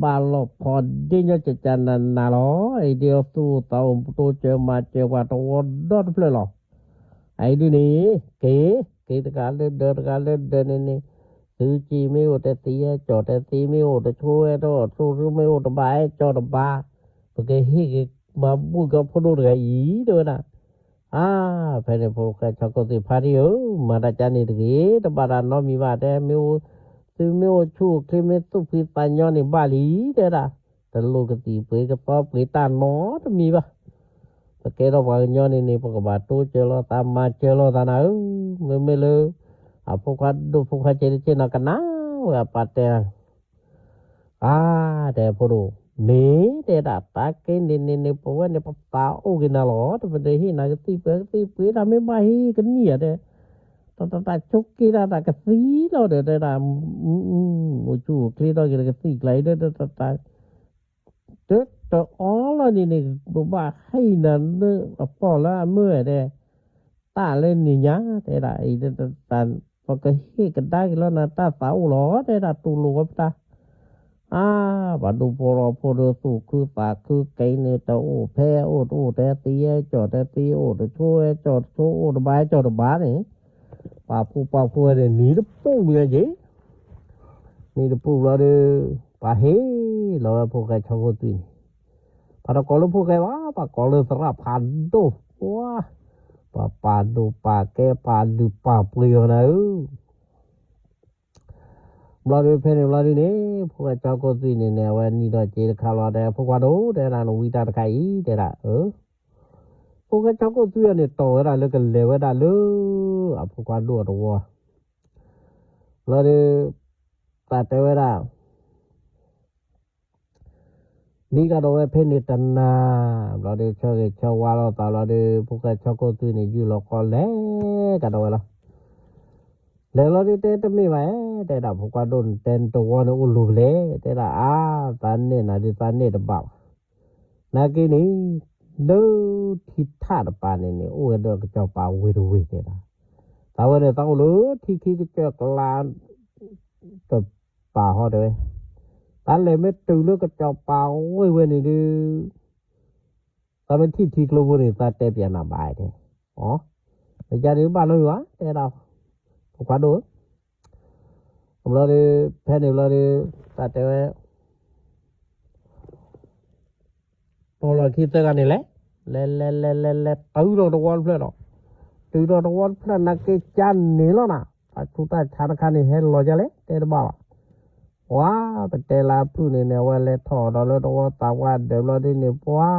ဘၣ်လီၢ်ဖီဒ့ညီကကနၤနၤလီၤ, အံၤဒုးသူၣ်အိၣ်သးအိၣ် တိစၢၤမၤစၢၤပှၤတဝီဒီတဖျၢၣ်လီၤ. အံၤဒုးန့ၣ်, က့ၤ, က့ၤတဂၤလၢဒၢး တဂၤလၢဒၢးန့ၣ်န့ၣ်, သုစံးမ့ၢ်အိၣ်တသံဟဲကၠီၣ် တသံမ့ၢ်အိၣ် တဆိဟဲကၠီၣ် တဆိမ့ၢ်အိၣ်တဘၣ်ဟဲကၠီၣ်တဘၣ်, ပကဟ့ၣ်က့ၤမၤဘူၣ်က့ၤဖိဒိၣ်တဂၤအံၤ တဲဝဲဒၣ်. အါ, ဖဲန့ၣ်ဖိၣ်ဃဲဆီခိၣ်သွံၣ်ဖါတံၢ်ဧၢ, မၤတၢ်ကါန့ၣ်တဂ့ၤ, တဘၣ်တၢ်နီတမံၤဘၣ်, တဲမ့ၢ်အိၣ်, သုမ့ၢ်အိၣ်ဆူၣ်အိၣ်ချ့ မ့ၢ်သူၣ်ဖှံသးညီန့ၣ်ဘၣ်လံ, တဲဝဲဒၣ်. တလိၣ်ကသံၣ်ပှ့ၤကသီပှ့ၤတၢ်နီတမံၤဘၣ်. ပကဲထီၣ်ပှၤကညီန့ၣ်န့ၣ် ပကဘၣ်တိစၢၤလိာ်သး မၤစၢၤလိာ်သးနၤဧၢ, မ့မ့ၢ်လၢ အဖိခွါဒိၣ်ဖိခွါစ့တက့ၢ်နီၤ ကနၣ်ဝဲအပၢ်တဲ အါ, တဲဖိဒိၣ်, မ့ၢ်တဲဒၣ်တၢ်က့န့ၣ်န့ၣ်န့ၣ် ပဝဲန့ၣ်ပသးအိၣ်က့ၤနၤလီၤ, တပတဟ့ၣ်နၤကသံၣ်ပှ့ၤကသံၣ်ပှ့ၤ တၢ်မ့ၢ်ဘၣ်ဟံးကနံၣ်ဧါတဲ, တၢ်တၢ်ဆိးက့တၢ်တၢ်ကသံလီၤဒီး တဲဒၣ်, အိၣ်ဆူၣ်အိၣ်ချ့ထီၣ်က့ၤတကသံၣ်ကျါအံၤဒီး တၢ်တၢ် တၢ်တအီလီၤန့ၣ်န့ၣ် ပဘၣ်ဟဲအံၤနၤလၢအပီၢ်လၢအမုၢ်ဧါတဲ, တၢ်လၢန့ၣ်ညါ တဲဒၣ်အံၤ ပကဟ့ၣ်ကဒါက့ၤလီၤနၤ တၢ်သးအိၣ်လီၤ တဲဒၣ် တူၢ်လိာ်ဝဲပတၢ်. အါ, ပှၤဒူဖိထီဖိဒီးသူၣ်ခုသးခုက့ၤန့ၣ် တအိၣ်ဖဲအိၣ်တအိၣ် တသံဟဲကၠီၣ်တသံအိၣ် တဆိဟဲကၠီၣ်တဆိအိၣ် တဘၣ်ဟဲကၠီၣ်တဘၣ်န့ၣ်, ပှၤဖိပှၤဖိဝဲန့ၣ် နံၤတပူၤညါက့ၤ နံၤတပူၤဘျီဒီး ပှၤဟ့ၣ်လီၤဝဲဖိၣ်ဃဲဆီခိၣ်သွံၣ်န့ၣ်, ပှၤတကိးလၢဖိၣ်ဃဲဘၣ်, ပှၤကိးလၢသရၣ်ဖးဒိၣ်, ပှၤပာ်ဒိၣ်ပာ်ကဲ ပာ်လုၢ်ပာ်ပှ့ၤအီၤနၤဧၢ. ဘျီဒုးဖဲန့ၣ်ဘျီဒုးန့ၣ် ဖိၣ်ဃဲဆီခိၣ်သွံၣ်န့ၣ်န့ၣ် အဝဲနံၤဒီးစ့တခါလီၤ တဲ ဖိခွါဒိၣ် တဲဒၣ် နဝံတၢ်တခါအံၤ တဲဒၣ်, ဖိၣ်ဃဲဆီခိၣ်သွံၣ်အန့ၣ် တီၢ်ဝဲဒၣ်လၢကလဲၤဝဲဒၣ်လၢ အဖိခွါဒိၣ်အတဝီ ဘျီဒီး သးတဲဝဲဒၣ် မံကဒီးဝဲဖဲန့ၣ်တနၤ, ဘျီဒီး ဆၢဂ့ၤဆၢဝါလိာ်သးလီၤဒီး ဖိၣ်ဃဲဆီခိၣ်သွံၣ်န့ၣ် ယုၢ်လီၤဃီလဲၤကဒီးဝဲလီၤ. လဲၤလီၤဒီး တဲတမ့ၢ်ဘၣ်ဧါ, တဲဒၣ် ဖိခွါဒိၣ်န့ၣ် တဲနတဝီန့ၣ်အိၣ်လူၤဖဲလဲၣ်, တဲဒၣ် အါ, သးနဲၣ်နၤဒုး သးနဲၣ်တဘၣ်ဘၣ်. နာ်က့န့ၣ် လၢထံထၣ်တပၤန့ၣ်န့ၣ် အိၣ်ဝဲဒီးကစီၤပၤဝ့ၢ်တဝ့ၢ်တဲဒၣ်, သးဝဲန့ၣ် သးအိၣ်လၢထံခံကစၢၢ်ကျါ တပၤဟီတဲဝဲ, သးလဲၤမ့ၢ်တုၤလၢကစီၤပၤဝ့ၢ်ဝဲန့ၣ်ဒုး သးမ့ၢ်ထံၣ်ထံကျိဖိန့ၣ် သးတဲပျးနၤဘၣ်တဲ, အ, မ့ၢ်ကန့ၣ်ဘၣ်လၢမ့ၢ်ဘၣ် တဲဒၣ်, ဖိခွါဒိၣ်ဧၢ, ဘျီဒီး ဖဲန့ၣ်ဘျီဒီး သးတဲဝဲ ပိာ်လီၢ်ခံသၢဂၤန့ၣ်လဲၤ, လဲၤလဲၤလဲၤလဲၤလဲၤ တုၤဒီးတဝီတဖျၢၣ်ဒီး, တုၤဒီးတဝီတဖျၢၣ်နာ်က့ကန့ၣ်လီၤနၤ, တၢ်ဆူးတၢ်ဆါတခါန့ၣ် ဟဲလီၤဒ်လဲၣ် တဲတဘၣ်ဘၣ်. ပှၤ ပတဲလၢအဖုၣ်န့ၣ်န့ၣ် အဝဲလဲၤထီၣ်ဒီးလၢတဝီသးပှၢ်ဒၢးဘျီဒ်န့ၣ် ပှၤ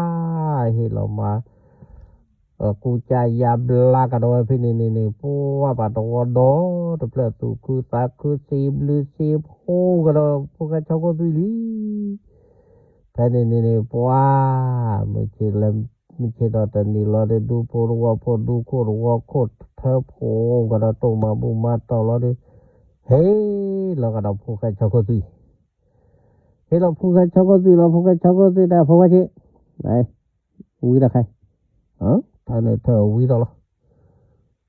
ဟ့ၣ်လီၤမၤ ကူကၢ်ယါဘျါကဒီးဝဲဖဲန့ၣ်န့ၣ်န့ၣ် ပှၤဘၣ်တဝီဒီတဖျၢၣ်သူၣ်ခုသးခု စံးဘျုးစံးဖှိၣ်ကဒီးဖိၣ်ဃဲဆီခိၣ်သွံၣ်လံ. ဖဲန့ၣ်န့ၣ်န့ၣ် ပှၤ မုၢ်ဆ့ၣ်ဒီးတနံၤလီၤဒီး ဒူဖိတဝီဖိ ဒူခိၣ်တဝီခိၣ် ထၢဖှိၣ်ကဒီး တိၢ်မၤဘူၣ်မၤတီၢ်လီၤဒီး ဟ့ၣ်လီၤကဒီးဖိၣ်ဃဲဆီခိၣ်သွံၣ် ဟ့ၣ်လီၤဖိၣ်ဃဲဆီခိၣ်သွံၣ်လီၤ. ဖိၣ်ဃဲဆီခိၣ်သွံၣ်တဲ ဖိခွါဆ့း, ဝံတခါ, ထၢန့ၣ်ထၢဝံထီၣ်လီၤ.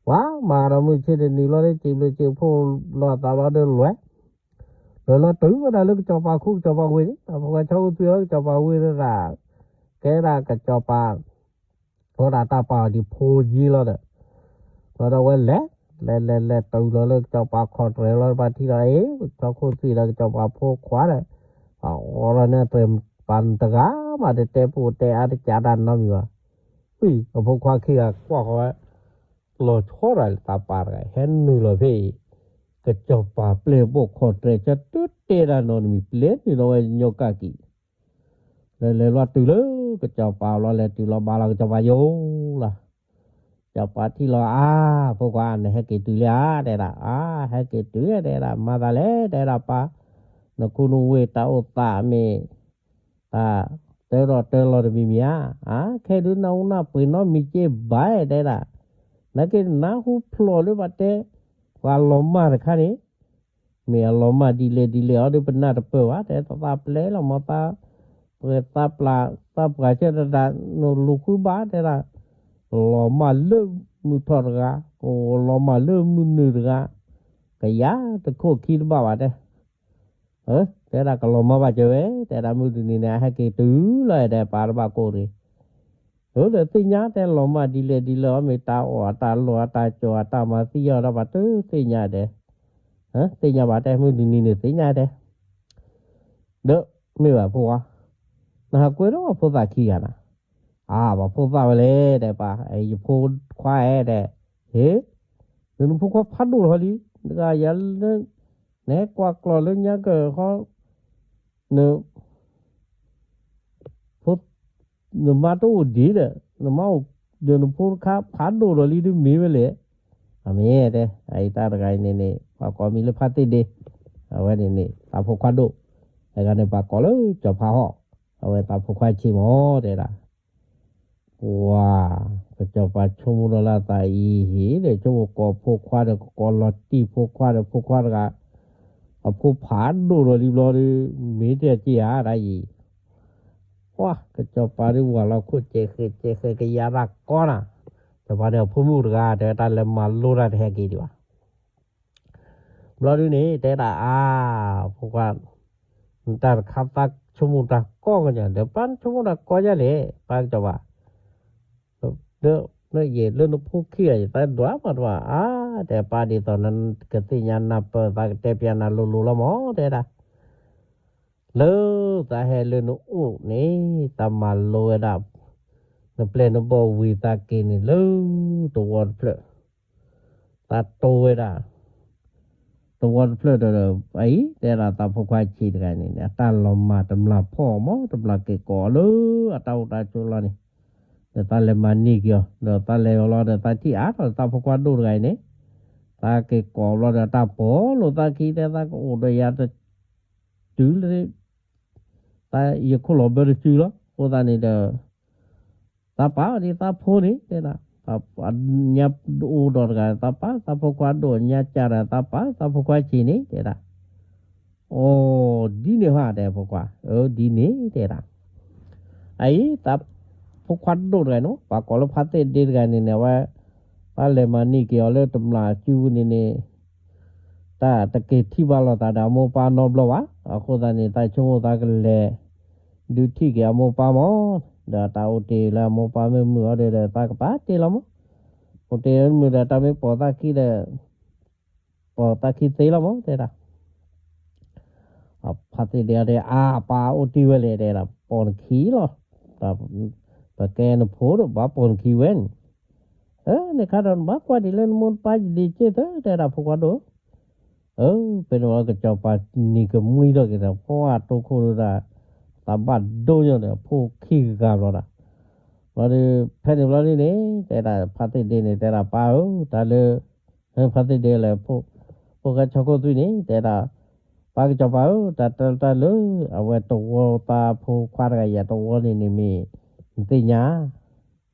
ပှၤမၤဒီးမုၢ်ဆ့ၣ်တနံၤလီၤဒီး စံးဘျုးစံးဖှိၣ်လိာ်သးလီၤဒီး လဲၤ, လဲၤလီၤတုၤဝဲဒၣ်လၢကစီၤပၤခူ ကစီၤပၤဝ့ၢ်န့ၣ် တၢ်ဖိခွါဆီခိၣ်သွံၣ်လီၤ ကစီၤပၤဝ့ၢ်ဒၣ် ကဲဒၣ်ကစီၤပၤ အဝဲဒၣ်တၢ်ပာ်အီၤဒ်ဖိယ့လီၤဒီး, ဘျီဒီးဝဲလဲၤ, လဲၤလဲၤလဲၤတုၤလီၤလၢကစီၤပၤ ခီၣ်တြဲၤလီၤ ပှၤထံၣ်ဒီး အ့ၣ် ဆီခိၣ်သွံၣ်ဒီးကစီၤပၤဖိခွါဒီး, ပှၤအီလီၤန့ၣ် တပၤတဂၤမး တတဲပူၤတဲအါတကးတၢ်နီတမံၤဘၣ်. အဖိခွါခံဂၤကွၢ်ဃီၤဝဲ, လီၤဆီဒၣ်လၢသးပာ်တဂၤ ဟဲနုာ်လီၤဖဲအံၤ, ကစီၤပၤပျဲၢ်ဘီၣ်ခီၣ်တြဲၤ ဆၢတတဲတၢ်နီတမံၤ ပျဲနုာ်လီၤဝဲညီကၣ်ကံၣ် လဲၤလဲၤလီၤတုၤလၢကစီၤပၤလီၤ လဲၤတုၤလီၤဘါလီၤကစီၤပၤယိာ်လီၤ. ကစီၤပၤထံၣ်လီၤအါ, ဖိခွါ နဟဲက့ၤတုၤလံဧါ တဲဒၣ်, အါ ဟဲက့ၤတုၤတဲဒၣ်, မၤသးလဲၣ် တဲဒၣ်ပၢ်, နခူနဝ့ၢ်တၢ်အိၣ်သးမ့ၢ် တၢ်တၢထီၣ်တၢလီၤတမံၤမံၤဧါ, အါ ခဲဒုးနၢ်ဟူနၢ်ပှ့ၤနီတမံၤက့ဘၣ် တဲဒၣ်, နာ်က့နၢ်ဟူဖျိးလၢပှၤတဲ ပှၤလီၤမၢ်တခါန့ၣ် မ့ၢ်အလီၤမၢ်ဒ်လဲၣ်ဒ်လဲၣ်အီၤဒီး ပနၢ်တပၢၢ်ဘၣ် တဲသးပျဲလီၤမၢ်သး, ပှဲၤသးပျၢ်သးပှၢ်ဆၢတဒၣ် နလူၤဃုဘၣ် တဲဒၣ်, လီၤမၢ်လၢမုၢ်ထီၣ်တဂၤ, လီၤမၢ်လၢမုၢ်နုာ်တဂၤ, ကယၤတခိၣ်ခံတဘၣ်ဘၣ်တဲ တဲဒၣ်ကလီၤမၢ်ဘၣ်စၢၤဝဲ, တဲဒၣ်မုၢ်တနံၤန့ၣ် အဟဲက့ၤတုၤလီၤ တဲပၢ်တဘၣ်ကိၢ်ရ့ၣ်, အၢဒီးသ့ၣ်ညါတဲလီၤမၢ်ဒ်လဲၣ်ဒ်လဲၣ်အီၤ မ့ၢ်တၢ်အီၣ်အတၢ်လီၢ်အတၢ်ကၠီၣ်အတၢ်မၤသံအီၤဒီး ပှၤတသ့ၣ်ညါတဲ, သ့ၣ်ညါဘၣ်တဲ မုၢ်တနံၤန့ၣ်သ့ၣ်ညါတဲ ဒီးမ့ၢ်ဘၣ်ဖိခွါ, နဟးကွဲဒီးပှၤဖိသၣ်ခံဂၤနၤ, အါ ပှၤဖိသၣ်ဝဲလဲၣ် တဲပၢ်, ယဖိခွါဧါ တဲ, ဟ့ၣ်, နဖိခွါဖးဒိၣ်ထီၣ်လံ, တဂၤယၤ, နဟဲကွၢ်ကျီၢ်လၢညါကၢၢ်ဃီ, န ဖိ, နမါတအိၣ်ဒံးဒီး နမါအိၣ်, ဒီးနဖိတခါဖးဒိၣ်ထီၣ်လံဒ်မ့ၢ်ဝဲလဲၣ်, အမ့ၢ်တဲ, အအံၤတၢ်တဂၤအံၤန့ၣ်န့ၣ် ပှၤကိးမံၤလၢဖါသ့ၣ်ဒ့, အဝဲန့ၣ်န့ၣ် သးဖိခွါဒိၣ်, တဂၤန့ၣ်ပှၤကိးလၢကၠီၤဖါဟီၣ်, အဝဲသးဖိခွါဆံးမၢ် တဲဒၣ် ပှၤ, ကစီၤပၤဆိကမိၣ်ဒီးလၢအသးအံၤဟ့ၣ်ဒီး ဆိကမိၣ်ကိးဖိခွါဒီး ကကိးလီၤတံၢ်ဖိခွါဒီးဖိခွါတဂၤ, အဖိဖးဒိၣ်ထီၣ်လံဘျီဒီး မ့ၢ်တဲက့ၤဧါဒ်အံၤ, ပှၤ, ကစီၤပၤဒုးဝၤလီၤခိၣ်စဲးဃဲးစဲးဃဲးကယၤတၢ်ကီနၤ, စီၤပၤန့ၣ်အဖိမုၣ်တဂၤ တဲတၢ်လဲၤမၤလိတၢ်တဟဲက့ၤဒံးဘၣ် ဘျီဒုန့ၣ် တဲဒၣ်အါ, ဖိခွါ, နတၢ်တခါသးဆိကမိၣ်တၢ်ကီကညါ ဒီးပၢ်နဆိကမိၣ်တၢ်ကီယါလဲၣ် ပၢ်ကစီၤပၤ, ဒီးယဲၢ်လၢနဖိခံဂၤ ယသးဒွးမးတမး အါ, တဲပၢ်ဒ်သိးနကသ့ၣ်ညါနၢ်ပၢၢ် သးကတဲပျးနၤလိၤလိၤလီၤမး တဲဒၣ် လၢသးဟဲလၢနအိၣ်န့ၣ် သးမၤလိဝဲဒၣ် နပျဲၢ်နဘီၣ်ဝံၤသးက့ၤန့ၣ် လၢတဝီတဖျၢၣ်, သးတိဝဲဒၣ် တဝီတဖျၢၣ်ဒီး အံၤ တဲဒၣ်သးဖိခွါဆံးတဂၤန့ၣ် အတၢ်လီၤမၢ်တမျၢ်ဖီၣ်မး တမျၢ်က့ၤကိးအီၤလၢအတၢ်အိၣ်တၢ်ဆိးလီၤန့ၣ်, ဒီးသးလဲၤမၤန့ၢ်က့ၤအီၤ ဒီးသးလဲၤအီၤလီၤ ဒီးသးထံၣ်အါထီၣ်သးဖိခွါဒိၣ်တဂၤအံၤန့ၣ်, သးက့ၤကိးဘျီဒီးတၢ်ပီၢ်လိာ်သးခံ တဲသးကအိၣ်ဒီးယၤတတုၤလၢ သးယခိၣ်လီၤဘၢတစုလီၤ. အဃိသတးန့ၣ်ဒီး သးပာ်ဒ်သးဖိန့ၣ် တဲဒၣ်, သးပာ်ညါအိၣ်ဒီးတဂၤ သးပာ်သးဖိခွါဒိၣ်ညါကၢ်ဒီး သးပာ်သးဖိခွါဆံးန့ၣ် တဲဒၣ်. အိ, ဒ်န့ၣ်ဟါ တဲဖိခွါ, အၢ ဒ်န့ၣ် တဲဒၣ်. အအံၤ သးဖိခွါဒိၣ်တဂၤန့ၣ် ပှၤကိးလၢဖါသ့ၣ်ဒ့တဂၤန့ၣ်န့ၣ် အဝဲ ပှၤလဲၤမၤန့ၢ်က့ၤအီၤလၢတမျၢ်စုပူၤန့ၣ်န့ၣ် တၢ်တက့ၤထံၣ်ဘၣ်လိာ်သးဒီးအမိၢ်ပၢ်နီတဘျီဘၣ်. အဃိသတးန့ၣ် သးဆိကမိၣ်သးကလဲၤ ဒုးထံၣ်က့ၤအမိၢ်ပၢ်မး, ဒီးတၢ်အိၣ်တ့ၢ်လၢအမိၢ်ပၢ်မ့ၢ်မုာ်အီၤဒီး သးကပာ်တ့ၢ်လီၤမး, အိၣ်တ့ၢ်မုာ်ဒီးတၢ်မ့ၢ်ပိာ်သးခံဒီး ပိာ်သးခံသ့လီၤမး တဲဒၣ်. ဖါသ့ၣ်ဒ့အီၤတဲ အါ ပၢ်အိၣ်တ့ၢ်ဝဲလဲၣ် တဲဒၣ်, ပိာ်နခံလီၤ. ပကဲနဖိဒီး ဘၣ်ပိာ်နခံဝဲန့ၣ်, နခါဒီးနဘၣ်ကွၢ်ဒံးလၢနမိၢ်နပၢ်ယဒံးစ့ၢ်သၢ တဲဒၣ် ဖိခွါဒိၣ်. အၢ, ဖဲန့ၣ်ဝဲကစီၤပၤနံၤကမှံထီၣ်က့ၤဒီး ဖှီၣ်အတိၢ်ခိၣ်ဒီး သးဘၣ်ဒိညါဒီး ဖိခံဂၤဘျီဒၣ်. ဘျီဒီး ဖဲန့ၣ်ဘျီဒ်န့ၣ် တဲဒၣ် ဖါသ့ၣ်ဒ့န့ၣ် တဲဒၣ် ပၢ်ဧၢ, တၢ်လၢ ဖါသ့ၣ်ဒ့လၢ ဖိၣ်ဃဲဆီခိၣ်သွံၣ်န့ၣ် တဲဒၣ်, ပၢ်ကစီၤပၤဧၢ, တၢ်တၢ်လၢ အဝဲတဝီသးဖိခွါတဂၤအံၤ အတဝီန့ၣ်န့ၣ်မ့ၢ် နသ့ၣ်ညါ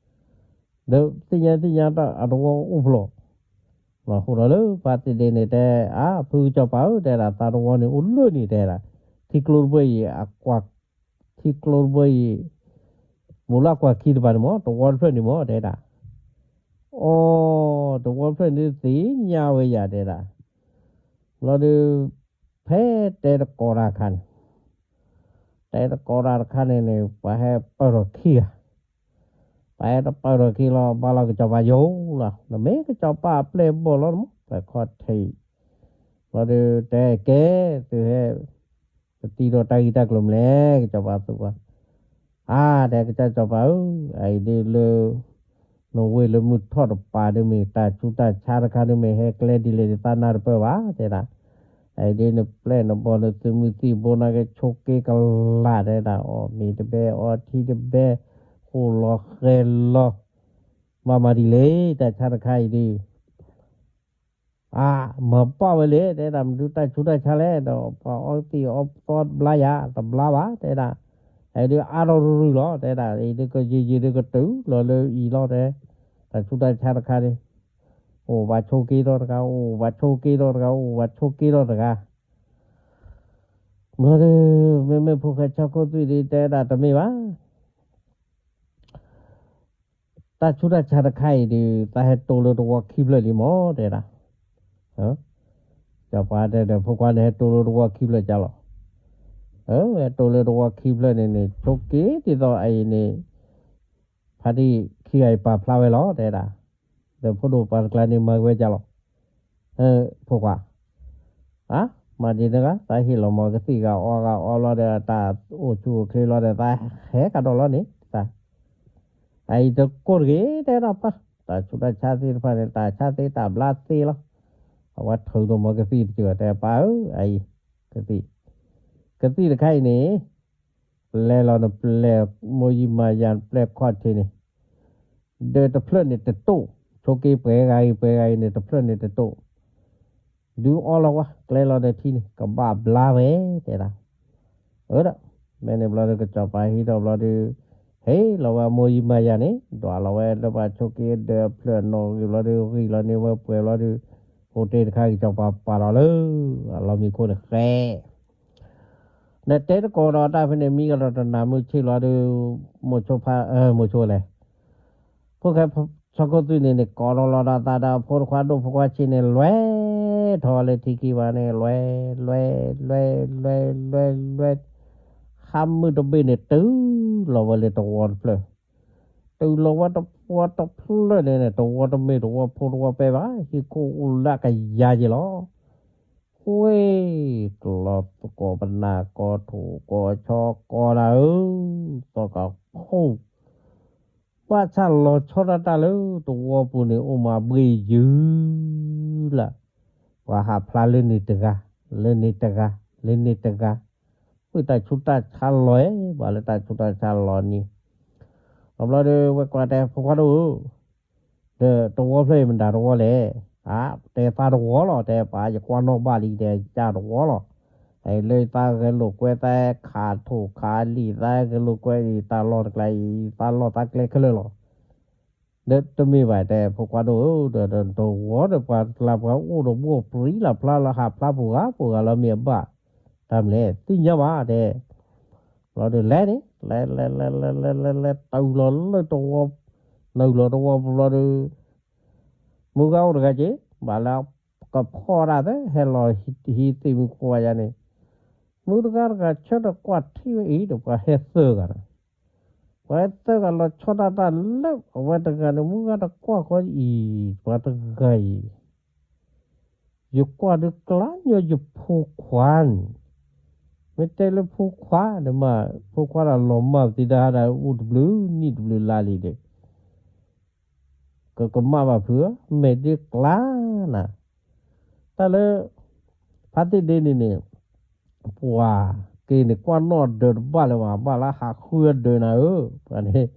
ဒီးသ့ၣ်ညါသ့ၣ်ညါအတဝီအိၣ်ဖျိး, အဃိဒီးလၢဖါသ့ၣ်ဒ့န့ၣ်တဲ အါ ဖုကစီၤပၤဧၢ, တဲဒၣ် သးတဝီန့ၣ်အိၣ်လၢန့ၣ် တဲဒၣ်, ထံကျိတဘိအံၤ အကွၢ်, ထံကျိတဘိအံၤ ဘူးလၢကွၢ်ခံတပၤန့ၣ်မး တဝီတဖျၢၣ်န့ၣ်မး တဲဒၣ်. အိ, တဝီတဖျၢၣ်န့ၣ်သ့ၣ်ညါဝဲယၤ တဲဒၣ်. ဘျီဒီး ဖဲတဲတကိးတၢ်အခါန့ၣ် တဲတကိးတၢ်တခါန့ၣ်န့ၣ် ပှၤဟဲပၢၢ်ထီၣ်ခံဂၤ, ပှၤဟဲတပၢၢ်ထီၣ်ခံလီၤ ဘၣ်လီၤကစီၤပၤယိာ်လီၤ, နမ့ၢ်ကစီၤပၤအပျဲၢ်ဘီၣ်လီၤမး ပှၤခီၣ်ထံး, ဘျီဒီးတဲကဲ သုဟဲ ပတံၤဒီးတၢ်ဂ့ၢ်တၢ်ကျိၤမနုၤလဲၣ် ကစီၤပၤသူၣ်ကွၢ်, အါ တဲကစၢ်ကစီၤပၤဧၢ, အအံၤဒ်လၢ နဝ့ၢ်လၢမုၢ်ထီၣ်တပၤဒ်မ့ၢ် တၢ်ဆူးတၢ်ဆါတခါဒ်မ့ၢ် ဟဲကျဲဒ်လဲၣ်ဒ်သးနၢ်တပၢၢ်ဘၣ် တဲဒၣ်. အအံၤဒ်နပျဲၢ်နဘီၣ် နသုးမုၢ်သံၣ်ဘိ နကဆိးက့ကလး တဲဒၣ်, အီၣ်မ့ၤတဘဲ အီထံတဘဲ ဃိၣ်လီၤဃဲၤလီၤ ဘၣ်မၤဒ်လဲၣ် တၢ်ဆါတခါအံၤဒ် အါ မၤပာ်ဝဲလဲၣ် တဲဒၣ်, မနုၤတၢ်ဆူးတၢ်ဆါလဲၣ်, ဒီးပှၤအီသံးအီသီတဘျါယၤ တဘျါဘၣ် တဲဒၣ်. အအံၤဒ်အါထီၣ်ရူၤရူၤလီၤ တဲဒၣ်, အံၤဒ်ကယံာ်ယံာ်ဒ်ကတုၤလီၤလၢအံၤလီၤ တဲ, တၢ်ဆူးတၢ်ဆါတခါန့ၣ် အိၣ်ဘၣ်ဆိးက့ထီၣ်တဂၤ အိၣ်ဘၣ်ဆိးက့ထီၣ်တဂၤ အိၣ်ဘၣ်ဆိးက့ထီၣ်တဂၤ ဘျီဒီး မ့မ့ၢ်ဖိၣ်ဃဲဆီခိၣ်သွံၣ်ဒ်တဲဒၣ်တမ့ၢ်ဘၣ် တၢ်ဆူးတၢ်ဆါတခါအံၤဒီး သးဟဲတိၢ်လၢတဝီခံဖျၢၣ်လံမး တဲဒၣ်. စီၤပၤတဲဒီး ဖိခွါန့ၣ် ဟဲတိၢ်လၢတဝီခံဖျၢၣ်ကလီၤ. ဟဲတိၢ်လၢတဝီခံဖျၢၣ်န့ၣ်န့ၣ် ဆိးက့ဒ်သိးအအံၤန့ၣ် ဖါတံၢ်ခံဂၤအံၤပာ်ဖျါဝဲလီၤ တဲဒၣ်. ဒီးဖိဒိၣ်ပှၤတကျါန့ၣ်မၤဝဲကလီၤ. ဖိခွါ အါ မၤဒ်န့ၣ်ဂ့ၤ သးဟ့ၣ်လီၤမၤကသံၣ်ဂၤ အီဂၤအီလီၤဒီး တၢ်အိၣ်ဆူၣ်အိၣ်ချ့လီၤဒီး သးဟဲကဒီးလီၤန့ၣ် တၢ် အအံၤတကိၢ်တဂ့ၤ တဲဒၣ်ပၢ်, တၢ်ဆူးတၢ်ဆါသ့ၣ်တဖၣ်န့ၣ် တၢ်ဆါသ့တၢ်ဘျါသ့လီၤ. အဝဲထုးဒီးမၤကသံၣ်တက့ၢ် တဲပၢ်ဧၢ, အအံၤ ကသံၣ်, ကသံၣ်တခါအံၤန့ၣ် ပျဲလီၤနပျဲၢ် မိၢ်ယံမၤယၤ နပျဲၢ်ခီၣ်ထံးန့ၣ် ဒီးတဖျၢၣ်န့ၣ်တတိၢ်, ဆိးက့ပှဲၤဂၤအံၤ ပှဲၤဂၤအံၤန့ၣ် တဖျၢၣ်န့ၣ်တတိၢ်, ဒုးအီလီၤဝဲ ကျဲလီၤဒီးထံန့ၣ် ကဘၣ်ဘျါဝဲ တဲဒၣ်. အၢဒီး မ့ၢ်န့ၣ်ဘျီဒီး ကစီၤပၤဟံးထီၣ်ဘျီဒီး ဟ့ၣ်လီၤဝဲမိၢ်ယံမၤယၤန့ၣ် ဒွးလီၤဝဲလၢပှၤဆိးက့ဒီးအဖျၢၣ်နီၣ်ဂံၢ်ဘျီဒီး ဂံၢ်လီၤန့ၢ်ဝဲပှဲၤဘျီဒီး အိၣ်တ့ၢ်တခါ ကစီၤပၤပာ်လီၤလၢ အလီၢ်မံခိၣ်န့ၣ်ဃဲ ဒီးတဲတကိးဒီးတၢ်ဖဲန့ၣ် မံကဒီးတနၤမုၢ်ဆ့ၣ်လီၤဒီး မိၢ်ဆိဖါ မိၢ်ဆိလဲၣ်, ဖိၣ်ဃဲဆီခိၣ်သွံၣ်န့ၣ်န့ၣ် ကိးထီၣ်လီၤဒီးသးဒီးဖိတခွါဒိၣ်ဖိခွါဆံးန့ၣ် လဲၤထီၣ်ဝဲလၢထံခံဘၣ်န့ၣ် လဲၤ လဲၤ လဲၤ လဲၤ လဲၤ လဲၤ လဲၤ ဟါမုၢ်တဘ့ၣ်န့ၣ် တုၤလီၤဝဲလၢတဝီတဖျၢၣ်, တုၤလီၤဝဲတဝီတဖျၢၣ်န့ၣ်န့ၣ် တဝီတမ့ၢ်တဝီဖိတဝီပဲဘၣ် ဟံၣ်ခိၣ်အိၣ်လၢအကယၤက့ၤလီၤ. ဝ့ၢ် ကလီၤသကိးပနၢ်ကီထိၣ်ကီဆီကီတၢ်ဧၢ, သီၣ်ကဖှိၣ် ဘၣ်ဆၣ်လီၤဆီဒၣ်တၢ်လၢတဝီပူၤန့ၣ် အိၣ်မးဘှ့ၣ်ယုၢ်လၢ်, ပှၤဟးဖျါလၢန့ၣ်တဂၤ, လၢန့ၣ်တဂၤ, လၢန့ၣ်တဂၤ, ဝ့ၢ်တၢ်ဆူးတၢ်ဆါလီၤဧၢ, ဘၣ်လၢတၢ်ဆူးတၢ်ဆါလီၤန့ၣ်, အဘျီဒီးဝဲကွၢ်တဲ ဖိခွါဒိၣ်ဧၢ, ဒီးတဝီဖျၢၣ်အံၤမတၤတဝီလဲၣ် အါ, တဲသးတဝီလီၤ, တဲပှၤယကွၢ်နီၣ်ဘၣ်လံ, တဲယတဝီလီၤ. လၢသးဂဲၤလိာ်ကွဲ သးခးထိၣ်ခးလံာ်, သးဂဲၤလိာ်ကွဲအံၤ တၢ်လီၢ်တကျါအံၤ သးလီၢ်သးကျဲခဲလၢာ်လီၤ. ဒီးတမ့ၢ်ဘၣ် တဲဖိခွါဒိၣ်ဧၢ, ဒီးတဝီဒီးပှၤတကျါ ပှၤအိၣ်ဒီးဘိၣ်ပြံလၢ်ဖျါလၢဟးဖျါပူၤဂၤပူၤဂၤလၢမ့ၢ်အဘၣ်, တၢ်မနုၤလဲၣ် သ့ၣ်ညါဘၣ် တဲ. ဘျီဒီးလဲၤန့ၣ် လဲၤလဲၤလဲၤလဲၤလဲၤလဲၤလဲၤ တၢ်အုၣ်လီၤလၢတဝီ, နၢ်အုၣ်လီၤတဝီပူၤဘျီဒီး မုၢ်ဂၤအိၣ်တဂၤက့ၤ ဘၣ်လၢကဖီၣ်တၢ်သ့ ဟဲလီၤဟံးသံးမုၢ်ခွါယါန့ၣ်, မုၢ်တဂၤတဂၤဆၢထၢၣ်ကွၢ်ထံဝဲအံၤဒီး ပှၤဟဲသၢဂၤန့ၣ်, ပှၤဟဲသၢဂၤလီၤဆီဒၣ်တၢ်လၢအဝဲတဂၤန့ၣ်, မုၢ်ဂၤတကွၢ်ဃီအံၤ ပှၤတဂၤအံၤ ယကွၢ်ဒုးကျါညီယဖိခွါန့ၣ်, မ့ၢ်တဲလၢဖိခွါဒီးမး, ဖိခွါဒီးလီၤမၢ်ပသံတၢ်ဟးဒၣ်အိၣ်တဘျုးနံၣ်တဘျုးလါလံဒီး ကကမၣ်ဘၣ်ဖုးဧၢ, မဲာ်ဒ့ကျါနၤ, တၢ်လၢ ဖါသ့ၣ်ဒ့န့ၣ်န့ၣ်, ပှၤက့ၤန့ၣ်ကွၢ်နီၣ်ဒၢးတဘၣ်လၢၤဘၣ်, ဘၣ်လၢဟးဃုအဒၢးနၤဧၢ, ပှၤန့ၣ်,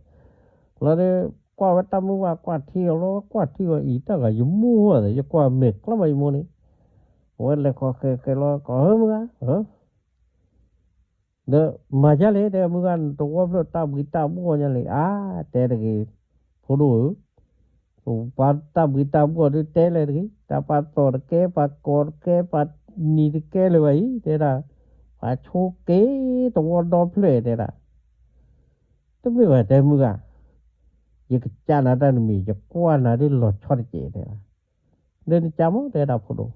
လီၤဒီး ကွၢ်ဝဲတၢ်မုၢ်ဝါကွၢ်ထံအီၤလီၤ, ကွၢ်ထံအီၤအံၤ တၢ်ဂၤယမိၢ်ဝဲသး ယကွၢ်မဲာ်ကျါဘၣ်ယမိၢ်န့ၣ်, အဝဲလဲၤခီဃဲဃဲလီၤ ကီးဧၢမုၢ်ဂၤဧၢ ဒီးမၤဒ်လဲၣ် တဲမုၢ်ဂၤ နတဝီဖျၢၣ်တၢ်ဘှံးတၢ်ဘှီၣ်ညါလဲၣ်, အါ, တဲတဂ့ၤ, ဖိဒိၣ်ဧၢ, ပှၤတၢ်ဘှံးတၢ်ဘှီၣ်ဒုးတဲလဲၣ်တဂ့ၤ, တၢ်ပှၤသီၣ်တကဲ ပှၤကီၤတကဲ ပှၤနံၤတကဲလၢၤဘၣ်အံၤ တဲဒၣ်, ပှၤဆိက့ၤတဝီဒီဖျၢၣ်တဲဒၣ်, တမ့ၢ်ဘၣ်တဲမုၢ်ဂၤ, ယကစၢ်နၤတၢ်တမံၤ ယကွၢ်နၤဒုးလီၤဆီတစဲးတဲဒၣ်, ဒီးနကၢ်မ့ၢ်တဲဒၣ်ဖိဒိၣ်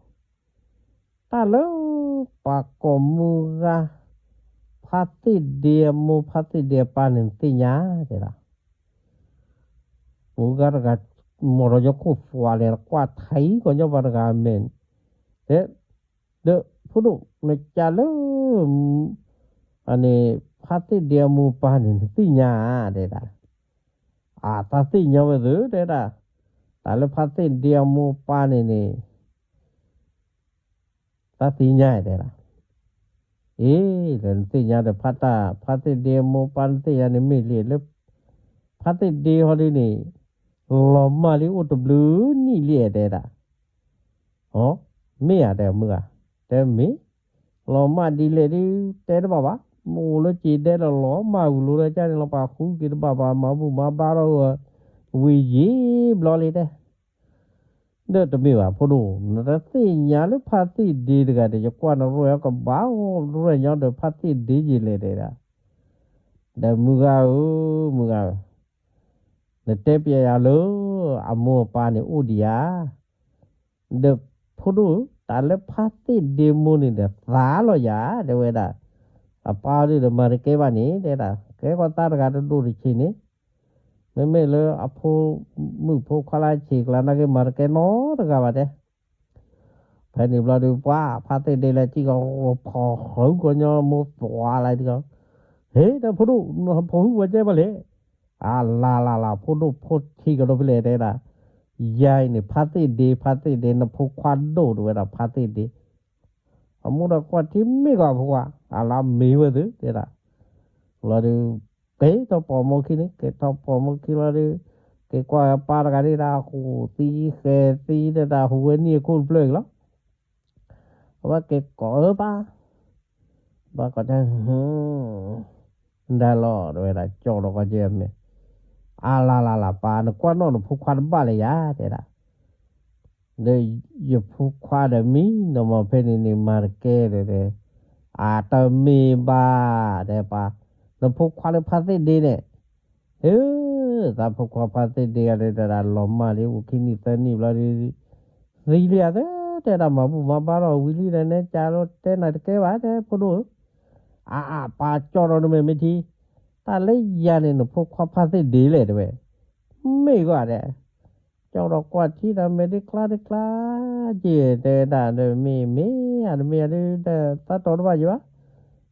တၢ်လၢ ပှၤကိးမုၢ်ဂၤ, ဖါသ့ၣ်ဒ့အမိၢ် ဖါသ့ၣ်ဒ့အပၢ်န့ၣ် နသ့ၣ်ညါတဲဒၣ်, မုၢ်ဂၤတဂၤ, မီၢ်ဒီးညီခိၣ်သွးလဲၣ် ကွၢ်ထံကီၢ်ညီပှၤတဂၤမဲာ်, တဲ, ဒီးဖိဒိၣ် နကၢ်လၢ အန့ၣ် ဖါသ့ၣ်ဒ့အမိၢ်ပၢ်န့ၣ် နသ့ၣ်ညါဧါ တဲဒၣ်, အသးသ့ၣ်ညါဝဲသ့ၣ် တဲဒၣ်, တၢ်လၢဖါသ့ၣ်ဒ့အမိၢ်ပၢ်န့ၣ်န့ၣ် သးသ့ၣ်ညါတဲဒၣ်, အ့ ဒီးနသ့ၣ်ညါဒီးဖါတၢ် ဖါသ့ၣ်ဒ့အမိၢ်ပၢ်နသ့ၣ်ညါန့ၣ်မ့ၢ်လံလၢ ဖါသ့ၣ်ဒ့ဟီဒ်န့ၣ် လီၤမၢ်လံအိၣ်တဘျုးနံၣ်လံတဲဒၣ်, အ မ့ၢ်ဧါတဲမုၢ်ဂၤ, တဲမ့ၢ်, လီၤမၢ်ဒ်လဲၣ်ဒ် တဲတဘၣ်ဘၣ်, မ့ၢ်အိၣ်လၢစံးဒဲဒီးလီၤမၢ်ဝံၤလိၤဒီးကန့ၣ်လီၤ ပှၤဃုက့ၤတဘၣ်ပှၤမၤဘူၣ်မၤဘါထီၣ်ဝဲ ဝံၤယံာ်ဘျီလံတဲ ဒီးတမ့ၢ်ဘၣ်ဖိဒိၣ် နတသ့ၣ်ညါလၢဖါသ့ၣ်ဒ့တဂၤဒီး ယကွၢ်နရဲၣ်အကဘၣ်အိၣ်ရဲၣ်ညီဒီးဖါသ့ၣ်ဒ့ယံာ်လဲၣ်တဲဒၣ်, ဒီးမုၢ်ဂၤဧၢ, မုၢ်ဂၤဧၢ, နတဲပျဲယၤလၢ အမိၢ်အပၢ်န့ၣ်အိၣ်ဒံးဧါ, ဒီးဖိဒိၣ်ဧၢ, တၢ်လၢဖါသ့ၣ်ဒ့မိၢ်န့ၣ်ဒီးသးလီၤယၤ တဲဝဲဒၣ်, အပၢ်ဒုးဒီးမၤတကဲဘၣ်န့ၣ် တဲဒၣ် ကဲကီးသးတဂၤတဒိၣ်တဆံးန့ၣ် မ့မ့ၢ်လၢအဖိမုၣ်ဖိခွါလၢအဆံးကျါနာ်က့ မၤတကဲနီတဂၤဘၣ်တဲ, ဖဲန့ၣ်ဘျီဒုး ပှၤဖါသ့ၣ်ဒ့လၢစံၣ်ကီး ဖီၣ်ဃုကီးညီမိၢ်သွးလၢတကီး, ဟ့ၣ် ဒီးဖိဒိၣ် နဖိဟုဝဲကဲဘၣ်လဲၣ်, အလၤလၤလၤ ဖိဒိၣ်ဖိဆံးကဒီးဖဲလဲၣ်တဲဒၣ်, ယၤအံၤန့ၣ် ဖါသ့ၣ်ဒ့ ဖါသ့ၣ်ဒ့ နဖိခွါဒိၣ်တဝဲဒၣ် ဖါသ့ၣ်ဒ့ အမိၢ်ဒီးကွၢ်ထံမ့ၢ်ကီးဖိခွါ အလၢမ့ၢ်ဝဲသ့ၣ်တဲဒၣ်, လီၤဒုး ကဲထီၣ်ပိာ်မိၢ်ခံန့ၣ် ကဲထီၣ်ပိာ်မိၢ်ခံလီၤဒုး, က့ၤကွၢ်ပၢ်တဂၤဒၣ် ဟူးသံဃဲၤသံဒၣ် ဟူးဝဲနံၣ်အခိၣ်တဖျၢၣ်အံၤလီၤ, အဝဲက့ၤကိးအၢပၢ်, ဘၣ်ကီးတၢ် ဒၣ်လီၤတဝဲဒၣ် ကၠီဒီးကီးကဲမဲာ်, အလၤလၤလၤ ပၢ် နကွၢ်နီၣ်နဖိခွါတဘၣ်လၢၤယၤ တဲဒၣ်, ဒီးယဖိခွါဒီးမံနီၤမးဖဲန့ၣ်န့ၣ် မၤတကဲဒီး, အတမ့ၢ်ဘၣ် တဲပၢ်, နဖိခွါလၢဖါသ့ၣ်ဒ့န့ၣ်, ဟ့ၣ်, သးဖိခွါဖါသ့ၣ်ဒ့ဂၤဒီး လီၤမၢ်လံအိၣ်ခံနံၣ်သၢနံၣ်ဘျီဒီး သံလံဧါသၢ, တဲဒၣ်မၤဘူၣ်မၤဘါထီၣ်ဝံၤလံဒီး နဲကၢ်လီၤတဲနၤတကဲဘၣ် တဲဖိဒိၣ်ဧၢ, အအပၢ်ကၠီဒီးနမဲာ်မ့ၢ်ထံ, တၢ်လၢယၤန့ၣ် နဖိခွါဖါသ့ၣ်ဒ့လဲၣ်တဲဝဲ, မ့ၢ်ကွၢ်တဲ ကၠီဒီးကွၢ်ထံဒီးမဲာ်ဒ့ကျါတကျါ, က့ၤတဲဒၣ်ဒီးမ့ၢ်မ့ၢ်အတမ့ၢ်အဒုး သးတီၤတဘၣ်ယံၤဘၣ်,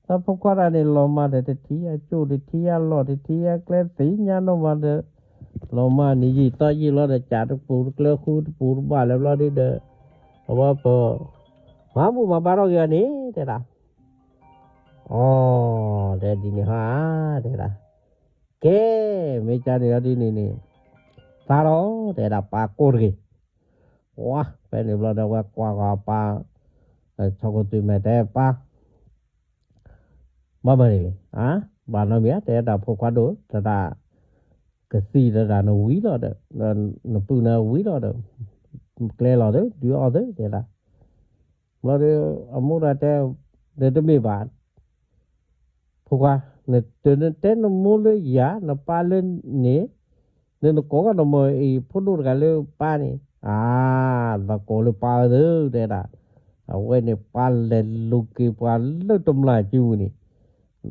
သးဖိခွါတဂၤန့ၣ် လီၤမၢ်ဒီးတထံၣ်အကၠိၣ်တထံၣ်အလီၢ်တထံၣ်အကျဲ သ့ၣ်ညါနီၢ်မးဒီး လီၤမၢ်န့ၣ်ယံာ်သီယံာ်လီၤဒီး ကၢ်တပူၤတကျၢဃုတပူၤတဘၣ်လၢဘျီဒုဒီး, အဝဲပ မၤဘူၣ်မၤဘါထီၣ်က့ၤအီၤန့ၣ် တဲဒၣ်, အီ တဲဒ်န့ၣ်ဟါ တဲဒၣ်, ကဲ မ့ၢ်ကၢ်န့ၣ်အီၤဒ်န့ၣ်န့ၣ်, သးလီၤ တဲဒၣ် ပၢ်ကိးတဂ့ၤ, ဝါ ဖဲန့ၣ်ဘျီဒီး အဝဲကွၢ်ဃီၤအပၢ်, ဆီခိၣ်သွံၣ်မဲာ်တဲပၢ် ဘၣ်မၤန့ၣ်လဲၣ်, ဘၣ်နီတမံၤဧါ, တဲဒၣ်ဖိခွါဒိၣ်, တဒၣ် ကသံၣ်တဒၣ်နဝံၤလီၤဒီး, နပုၢ်နဝံၤလီၤဒီး, ကျဲလီၤသု, ဒုးအီၣ်သု တဲဒၣ်. ဘျီဒီး အမိၢ်ဒီးတဲ, ဒီးတမ့ၢ်ဘၣ် ဖိခွါ, နတဲနမိၢ်လၢယၤ, နပၢ်လၢန့ၣ်, နနကိးကဒီးမ့ၢ်အံၤ ဖိဒိၣ်တဂၤလၢပၢ်န့ၣ်, အါ, သကိးလၢပၢ်သု တဲဒၣ်. အဝဲန့ၣ်ပၢ်လဲၤလူၤက့ၤပှၤလၢတမျၢ်စုပူၤန့ၣ်,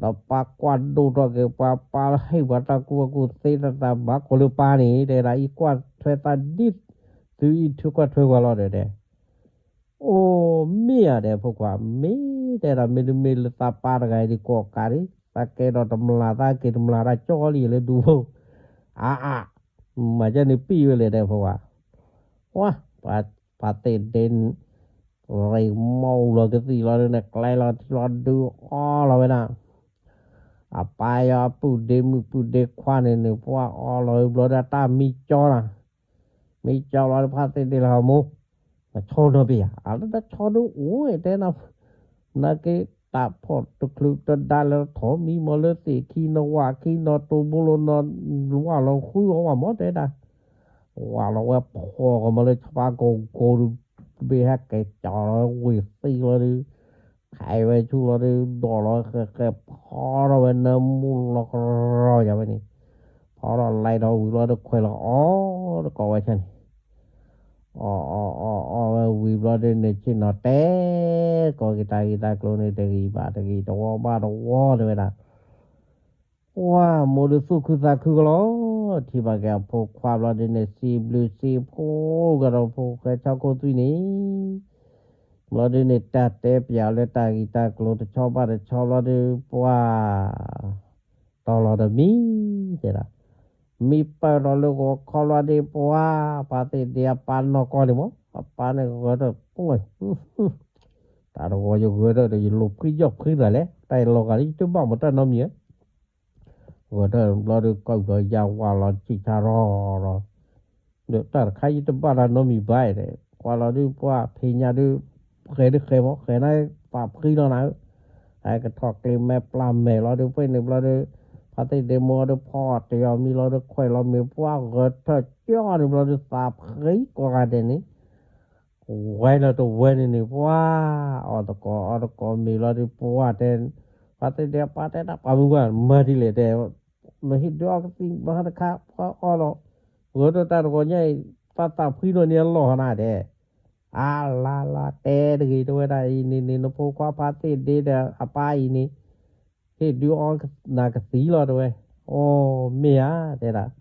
ဒီးပၢ်ကွၢ်ဒိၣ်ထီၣ်က့ၤပှၤ, ပၢ်ဟ့ၣ်ပှၤတၢ်ကူၣ်ဘၣ်ကူၣ်သ့တၢ်သးဘၣ်ကိးလၢပၢ်န့ၣ်, တဲဒၣ်, အံၤကွၢ်ထွဲသးဒ်သုအံၤထွဲကွၢ်ထွဲပှၤလီၤဒီးတဲ အိၣ်မ့ၢ်ဧါဒီးဖိခွါ, မ့ၢ်တဲဒၣ်, မ့တမ့ၢ်လၢသးပၢ်တဂၤအံၤဒ်ကိးကးဒ်, သးကဲဒီးတမျၢ်, သးက့ၤတမျၢ်တၢ်ကၠီလံလၢဒူဖိ, အါအါ, မၤကန့ၣ်ပံၣ်ဝဲလဲၣ်ဒီးဖိခွါ, ဝါ, ပှၤသ့ၣ်ဒ့ ရ့ၣ်မိၢ်လီၤကသံၣ်လီၤဒုးန့ၣ် ကျဲလီၤထံလီၤဒုးအီလီၤဝဲဒၣ်, အပၢ်ယီၤအပုၢ်ဒ့မုၣ်ပုၢ်ဒ့ခွါန့ၣ်န့ၣ် ပှၤအီလီၤဝဲဘျီဒီးတၢ်မံကၠီလီၤ, မံကၠီလီၤဒီးဖါသ့ၣ်ဒ့လီၤမူ, နဆီနီတဘ့ၣ်ဧါ, အလၢတဆီဒုးအိၣ်တဲနၤ, နာ်က့တၢ်ဖီၣ်တချုးတဒါလၢထီၣ်မံမီၤလၢသ့ၣ်ခံနီဝၣ်ခံနီတိဘိလိနီဝၣ်လီၤဃုအီၣ်ဝၣ်မီၤတဲဒၣ် ဝၢ်လီၤဝဲဖီၣ်ကမီၤလၢဆၣ်ပၤကိၢ်ကိၢ်ဒုး, တဘ့ၣ်ဟဲကဲၤကၠီလီၤဝ့ၢ်သံလီၤဒုး, ခးဝဲဆူလီၤဒုး, ဒီးလီၤဃဲၤဃဲၤဖီထီၣ်ဝဲနၢမူလီၤကရီယၤဝဲန့ၣ်, ဖီထီၣ်လဲၤဒီးဝံၤလီၤဒုးခွဲးလီၤအီၣ်တကိးဝဲဆၣ်န့ၣ် အီၣ်အီၣ်အီၣ်အီၣ်ဝဲဝံၤဘျီဒုးန့ၣ် ဆ့ၣ်နီၤတဲကီးက့ၤတၢ်ဂ့ၢ်တၢ်ကျိၤန့ၣ် တဂ့ၤဘၣ်တဂ့ၤ တဝီဘၣ်တဝီတဲဝဲဒၣ်, ပှၢ်မိၢ်ဒုးသူၣ်ခုသးခုကလီၤ, ထံၣ်ဘၣ်က့ၤအဖိခွါဘျီဒုးန့ၣ် စံးဘျုးစံးဖှိၣ်ကဒီးဖိၣ်ဃဲဆီခိၣ်သွံၣ်န့ၣ် ဘျီဒုးန့ၣ် တၢ်တဲပၠးအီၤလၢတၢ်ဂ့ၢ်တၢ်ကျိၤတဆီဘၣ်တဆီဘျီဒုး ပှၢ်တီလီၤတမံၤတဲဒၣ်, မံပၢၢ်ထီၣ်လၢဂီၤခီလီၤဒုး ပှၢ်ဖါသ့ၣ်ဒ့အပၢ်နီၢ်ကီၢ်န့ၣ်မး အပၢ်န့ၣ်ဂဲၤထၢၣ်, တၢ်တဂီၤယဂဲၤထၢၣ်ဒီးယလိာ်ဖှံယီၢ်ဖှံသးလဲၣ်, တၢ်အံၤလီၤဂာ်လၢယတဘၣ်မၤတၢ်နီတမံၤဧါ ဂဲၤထၢၣ်ဘျီဒုး ကၢၣ်ဘျီယါဝါလီၤဆံၣ်ဆါရီၤရီၤ, ဒီးတၢ်တခါယတဘၣ်တၢ်နီတမံၤဘၣ်ဒီး ကွၢ်လီၤဒုးပှၢ်ဖံးညၣ်ဒုး, ဃဲၤဒုးဃဲၤမး ဃဲၤန့ၣ်သးဖှံလီၤနၤဧၢ, ဟဲကထီၣ်ကျ့မဲာ်ပျၢ်မဲာ်လီၤဒုး ပှ့ၢ်န့ၣ်ဘျီဒုး, ဖါသ့ၣ်ဒ့မိၢ်အီၤဒုးဖီအီၣ်တယီၤမံလီၤဒုး ခွဲးလီၤမ့ၤပှၢ်ဂဲၤထၢၣ်ကၠီန့ၣ်ဘျီဒုး သးဖှံကိးဂၤဒဲးန့ၣ် ဝဲလီၤတဝဲန့ၣ်န့ၣ် ပှၢ်အီၣ်တကိးအီတကိးမ့ၤလီၤဒုး ပှၢ်တဲ, ဖါသ့ၣ်ဒ့အပၢ်တဲတၢ်ပှၤမုၢ်ပှၢ်မၤဒ်လဲၣ်တဲ, နဟ့ၣ်ဒုးအီကသံၣ်ဘၣ်တခါ ပှၢ်အီၣ်လီၤ, ဂဲၤထၢၣ်တၢ်တဂီၤညါအံၤ သးသးဖှံလီၤန့ၣ်အလီၢ်ဟီနၤတဲ, အါလါလါတဲတဂ့ၤ တဲဝဲဒၣ်အံၤန့ၣ်န့ၣ် နဖိခွါဖါသ့ၣ်ဒ့ဒီးအပၢ်အံၤန့ၣ် ဟ့ၣ်ဒုးအီနၤကသံၣ်လီၤတဲဝဲ, အိ မ့ၢ်ဧါ တဲဒၣ်,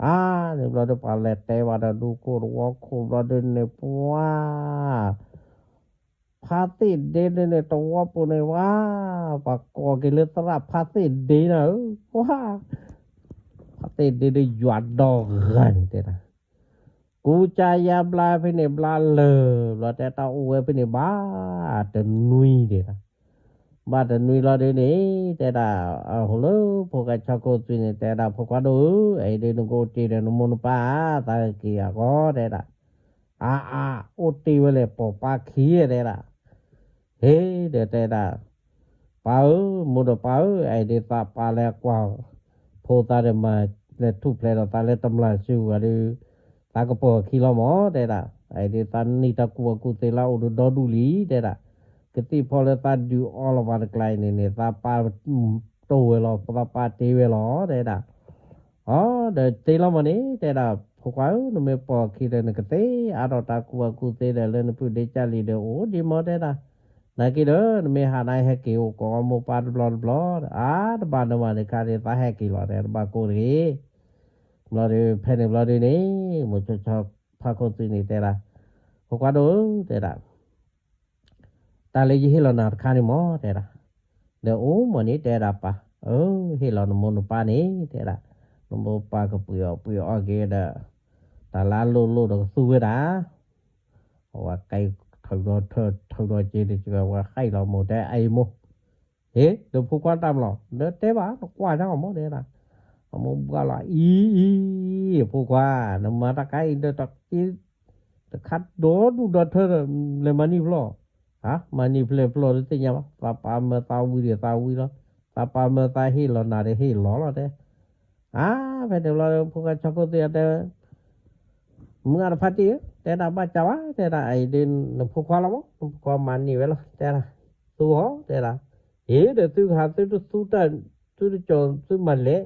အါန့ၣ်ဘျီဒုး ပှၤလဲၤတဲဘၣ်ဒီးဒူခိၣ်တဝီခိၣ်ဘျီဒုးန့ၣ် ပှၢ် ဖါသ့ၣ်ဒ့န့ၣ်န့ၣ် တဝီပူၤန့ၣ်ဝဲ, ပှၤကိးက့ၤလၢသရၣ်ဖါသ့ၣ်ဒ့နၤဧၢ, ပှၢ် ဖါသ့ၣ်ဒ့ဒီးယွၤဒီဂၤန့ၣ်တဲဒၣ်, ကူစါယါဘျါဖဲန့ၣ်ဘျါလၢာ် ဘျီတဲတၢ်အိၣ်ဝဲဖဲန့ၣ်ဘၣ်တနွံတဲဒၣ်, ဘၣ်တနွံလီၤဒုးန့ၣ် တဲဒၣ်, အဟိလၢဖိၣ်ဃဲဆီခိၣ်သွံၣ်န့ၣ် တဲဒၣ်ဖိခွါဒိၣ်ဧၢ, အအံၤဒုးနကအိၣ်တ့ၢ်ဒီးနမိၢ်နပၢ်ဧါ, သးက့ၤအဂီၢ်တဲဒၣ်, အါအါ, အိၣ်တ့ၢ်ဝဲလဲၣ် ပိာ်ပၢ်ခံတဲဒၣ် ဟ့ၣ်ဒီးတဲဒၣ်, ပၢ်ဧၢ, မိၢ်ဒီးပၢ်ဧၢ, အအံၤဒုးသးပၢ်လၢအကွၢ်ဖိသးဒီးမၤလဲၤထူၣ်ဖျဲးဒီးသးလၢတမျၢ်စုဂၤဒီး, သးကပီၤခံလီၤမးတဲဒၣ်, အအံၤဒုးသးနံၣ်တၢ်ကူၣ်ဘၣ်ကူၣ်သ့လၢအအိၣ်ဒီးဒီဒူၣ်လံတဲဒၣ်, ကသံၣ်ဖီလၢသးဒုးအီလီၤပှၤတကျါအံၤန့ၣ်န့ၣ် သးပၢ်တိၢ်ဝဲလီၤ, သးပၢ်တ့ဝဲလီၤတဲဒၣ် အီ ဒီးသ့လီၤမးန့ၣ် တဲဒၣ် ဖိခွါဧၢ, နမ့ၢ်ပိာ်ခံဒီးနကသ့အါထီၣ်တၢ်ကူၣ်ဘၣ်ကူၣ်သ့ဒီး လၢနပုၢ်ဒ့ကၢ်လံၤဒီးအိၣ်ဒံးမးတဲဒၣ်, နာ်က့ဒီး နမ့ၢ်ဟးနၤဟဲက့ၤအိၣ်ကိးမိၢ်ပၢ်တဘျီတဘျီ, အါ တဘၣ်နမၤန့ၣ်ခါန့ၣ် သးဟဲက့ၤလီၤတဲ တဘၣ်ကိၢ်တဂ့ၤ, ဘျီဒီး ဖဲန့ၣ်ဘျီဒုးန့ၣ် မိၤဆိဆီဖါခိၣ်သွံၣ်န့ၣ်တဲဒၣ်, ဖိခွါဒိၣ်ဧၢ တဲဒၣ် တၢ်လၢယဟ့ၣ်လီၤနၤတခါန့ၣ်မး တဲဒၣ်, ဒီးအိၣ်မးန့ၣ် တဲဒၣ်ပၢ်, အၢ ဟ့ၣ်လီၤနမိၢ်နပၢ်န့ၣ် တဲဒၣ်, နမိၢ်ပၢ်ကပှ့ၤအီၣ်ပှ့ၤအီၣ်က့ၤဒီး, တၢ်လၢအလိၣ်လိၣ်ဒီးကသူဝဲဒၣ်, အဝဲကဲထီၣ်ဒီးထၢထီၣ်ဒီးက့ၤတကဝဲဟဲလီၤမိၢ်တဲအံၤမိၢ်, ဟ့ၣ် ဒီးဖိခွါတၢ်မလီၤ ဒီးတဲဘၣ် နကွၢ်ညါအီၤမး တဲဒၣ်, အမိၢ်ဘှါလီၤ အံၤ အံၤ ဖိခွါ နမၤတၢ်ခါအံၤဒီးတၢ်က့ၤ တခါဒီဒူၣ်ဒီထၢဒီး လဲၤမၤနံၣ်ဖျီၣ်, ဟါ, မၤနံၣ်ဖျီၣ်ဖျီၣ်ဒီးသ့ၣ်ညါဘၣ်, သးပာ်မၢသးဝံၤဒီးသးဝံၤလီၤ, သးပာ်မၢသးဟ့ၣ်လီၤနၤဒီးဟ့ၣ်လီၤလီၤတဲ, အါ, ဖဲန့ၣ်ဘျီဒီး ဖိၣ်ဃဲဆီခိၣ်သွံၣ်တဲ မုၢ်ဂၤတဖါတံၢ်ဧၢ, တဲဒၣ်ဘၣ်ကးဘၣ်, တဲဒၣ်အံၤဒုး နဖိခွါလီၤမး, နဖိခွါမၤန့ၢ်ဝဲလီၤ, တဲဒၣ်, သူဟီ, တဲဒၣ်, အ့ၤဒီးသုကဟးသုတသူတၢ်, သုတကီၤသုမၤလဲၣ်,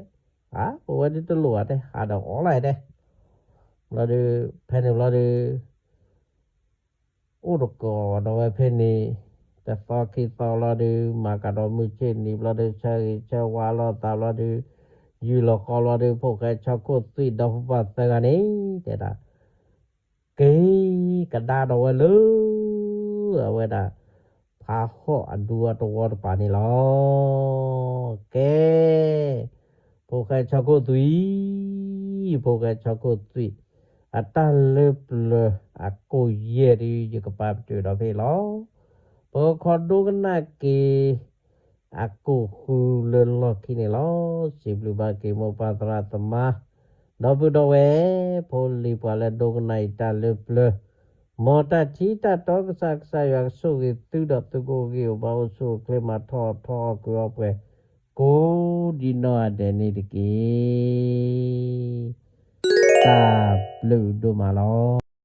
အါ, ပဝဲဒုးတလိၣ်ဘၣ်တဲ, ဟးဒီးအီၤလီၤတဲ, ဘျီဒီး, ဖဲန့ၣ်ဘျီဒီး အိၣ်တကိးဒီးဝဲဖဲန့ၣ်, တသီခံသီလီၤဒီး မၤကဒီးမုၢ်ဆ့ၣ်နံၤဘျီဒီး ဆၢဂ့ၤဆၢဝါလိာ်သးဘျီဒီး, ယုၢ်လီၤဃီလီၤဒီး ဖိၣ်ဃဲဆီခိၣ်သွံၣ်ဒီဖိပၢ်သၢဂၤန့ၣ် တဲဒၣ်, က့ၤကဒါဒီးဝဲလၢ အဝဲဒၣ် ဖးဟီၣ်အဒူအတဝီတပၤန့ၣ်လီၤ. ကဲ, ဖိၣ်ဃဲဆီခိၣ်သွံၣ်, ဖိၣ်ဃဲဆီခိၣ်သွံၣ်, အတၢ်လၢပျၢၤအကိၣ်ယဲၢ်ဒုး ယကပာ်ပတုာ်ဒီးဖဲအံၤလီၤ. ပကခီဒိကနၣ်က့ၤ အကိၣ်ဃုလၢလီၢ်ခံန့ၣ်လီၤ. စံးဘျုးဘၣ်က့ၤမိၢ်ပၢ်သရၣ်သမါ ဒီပုၢ်ဒီဝဲၢ် ဖိလံၤပှၤလၢဒိကနၣ်အံၤတၢ်လၢပျၢၤ, မ်တၢ်ထံတၢ်တီကစၢ် ကစၢ်ယွၤကဆိၣ်ဂ့ၤသုဒီးသုကအိၣ်ဂ့ၤအိၣ်ဘၣ်အိၣ်ဆူၣ်အိၣ်ချ့မၤထီၣ်ထီအီၣ်ကွံာ်အီပှဲၤ ကိးဒံနီၢ်ဂၤဒဲးန့ၣ်တက့ၢ်. တၢ်ဘျုးဒိၣ်မးလီၤ.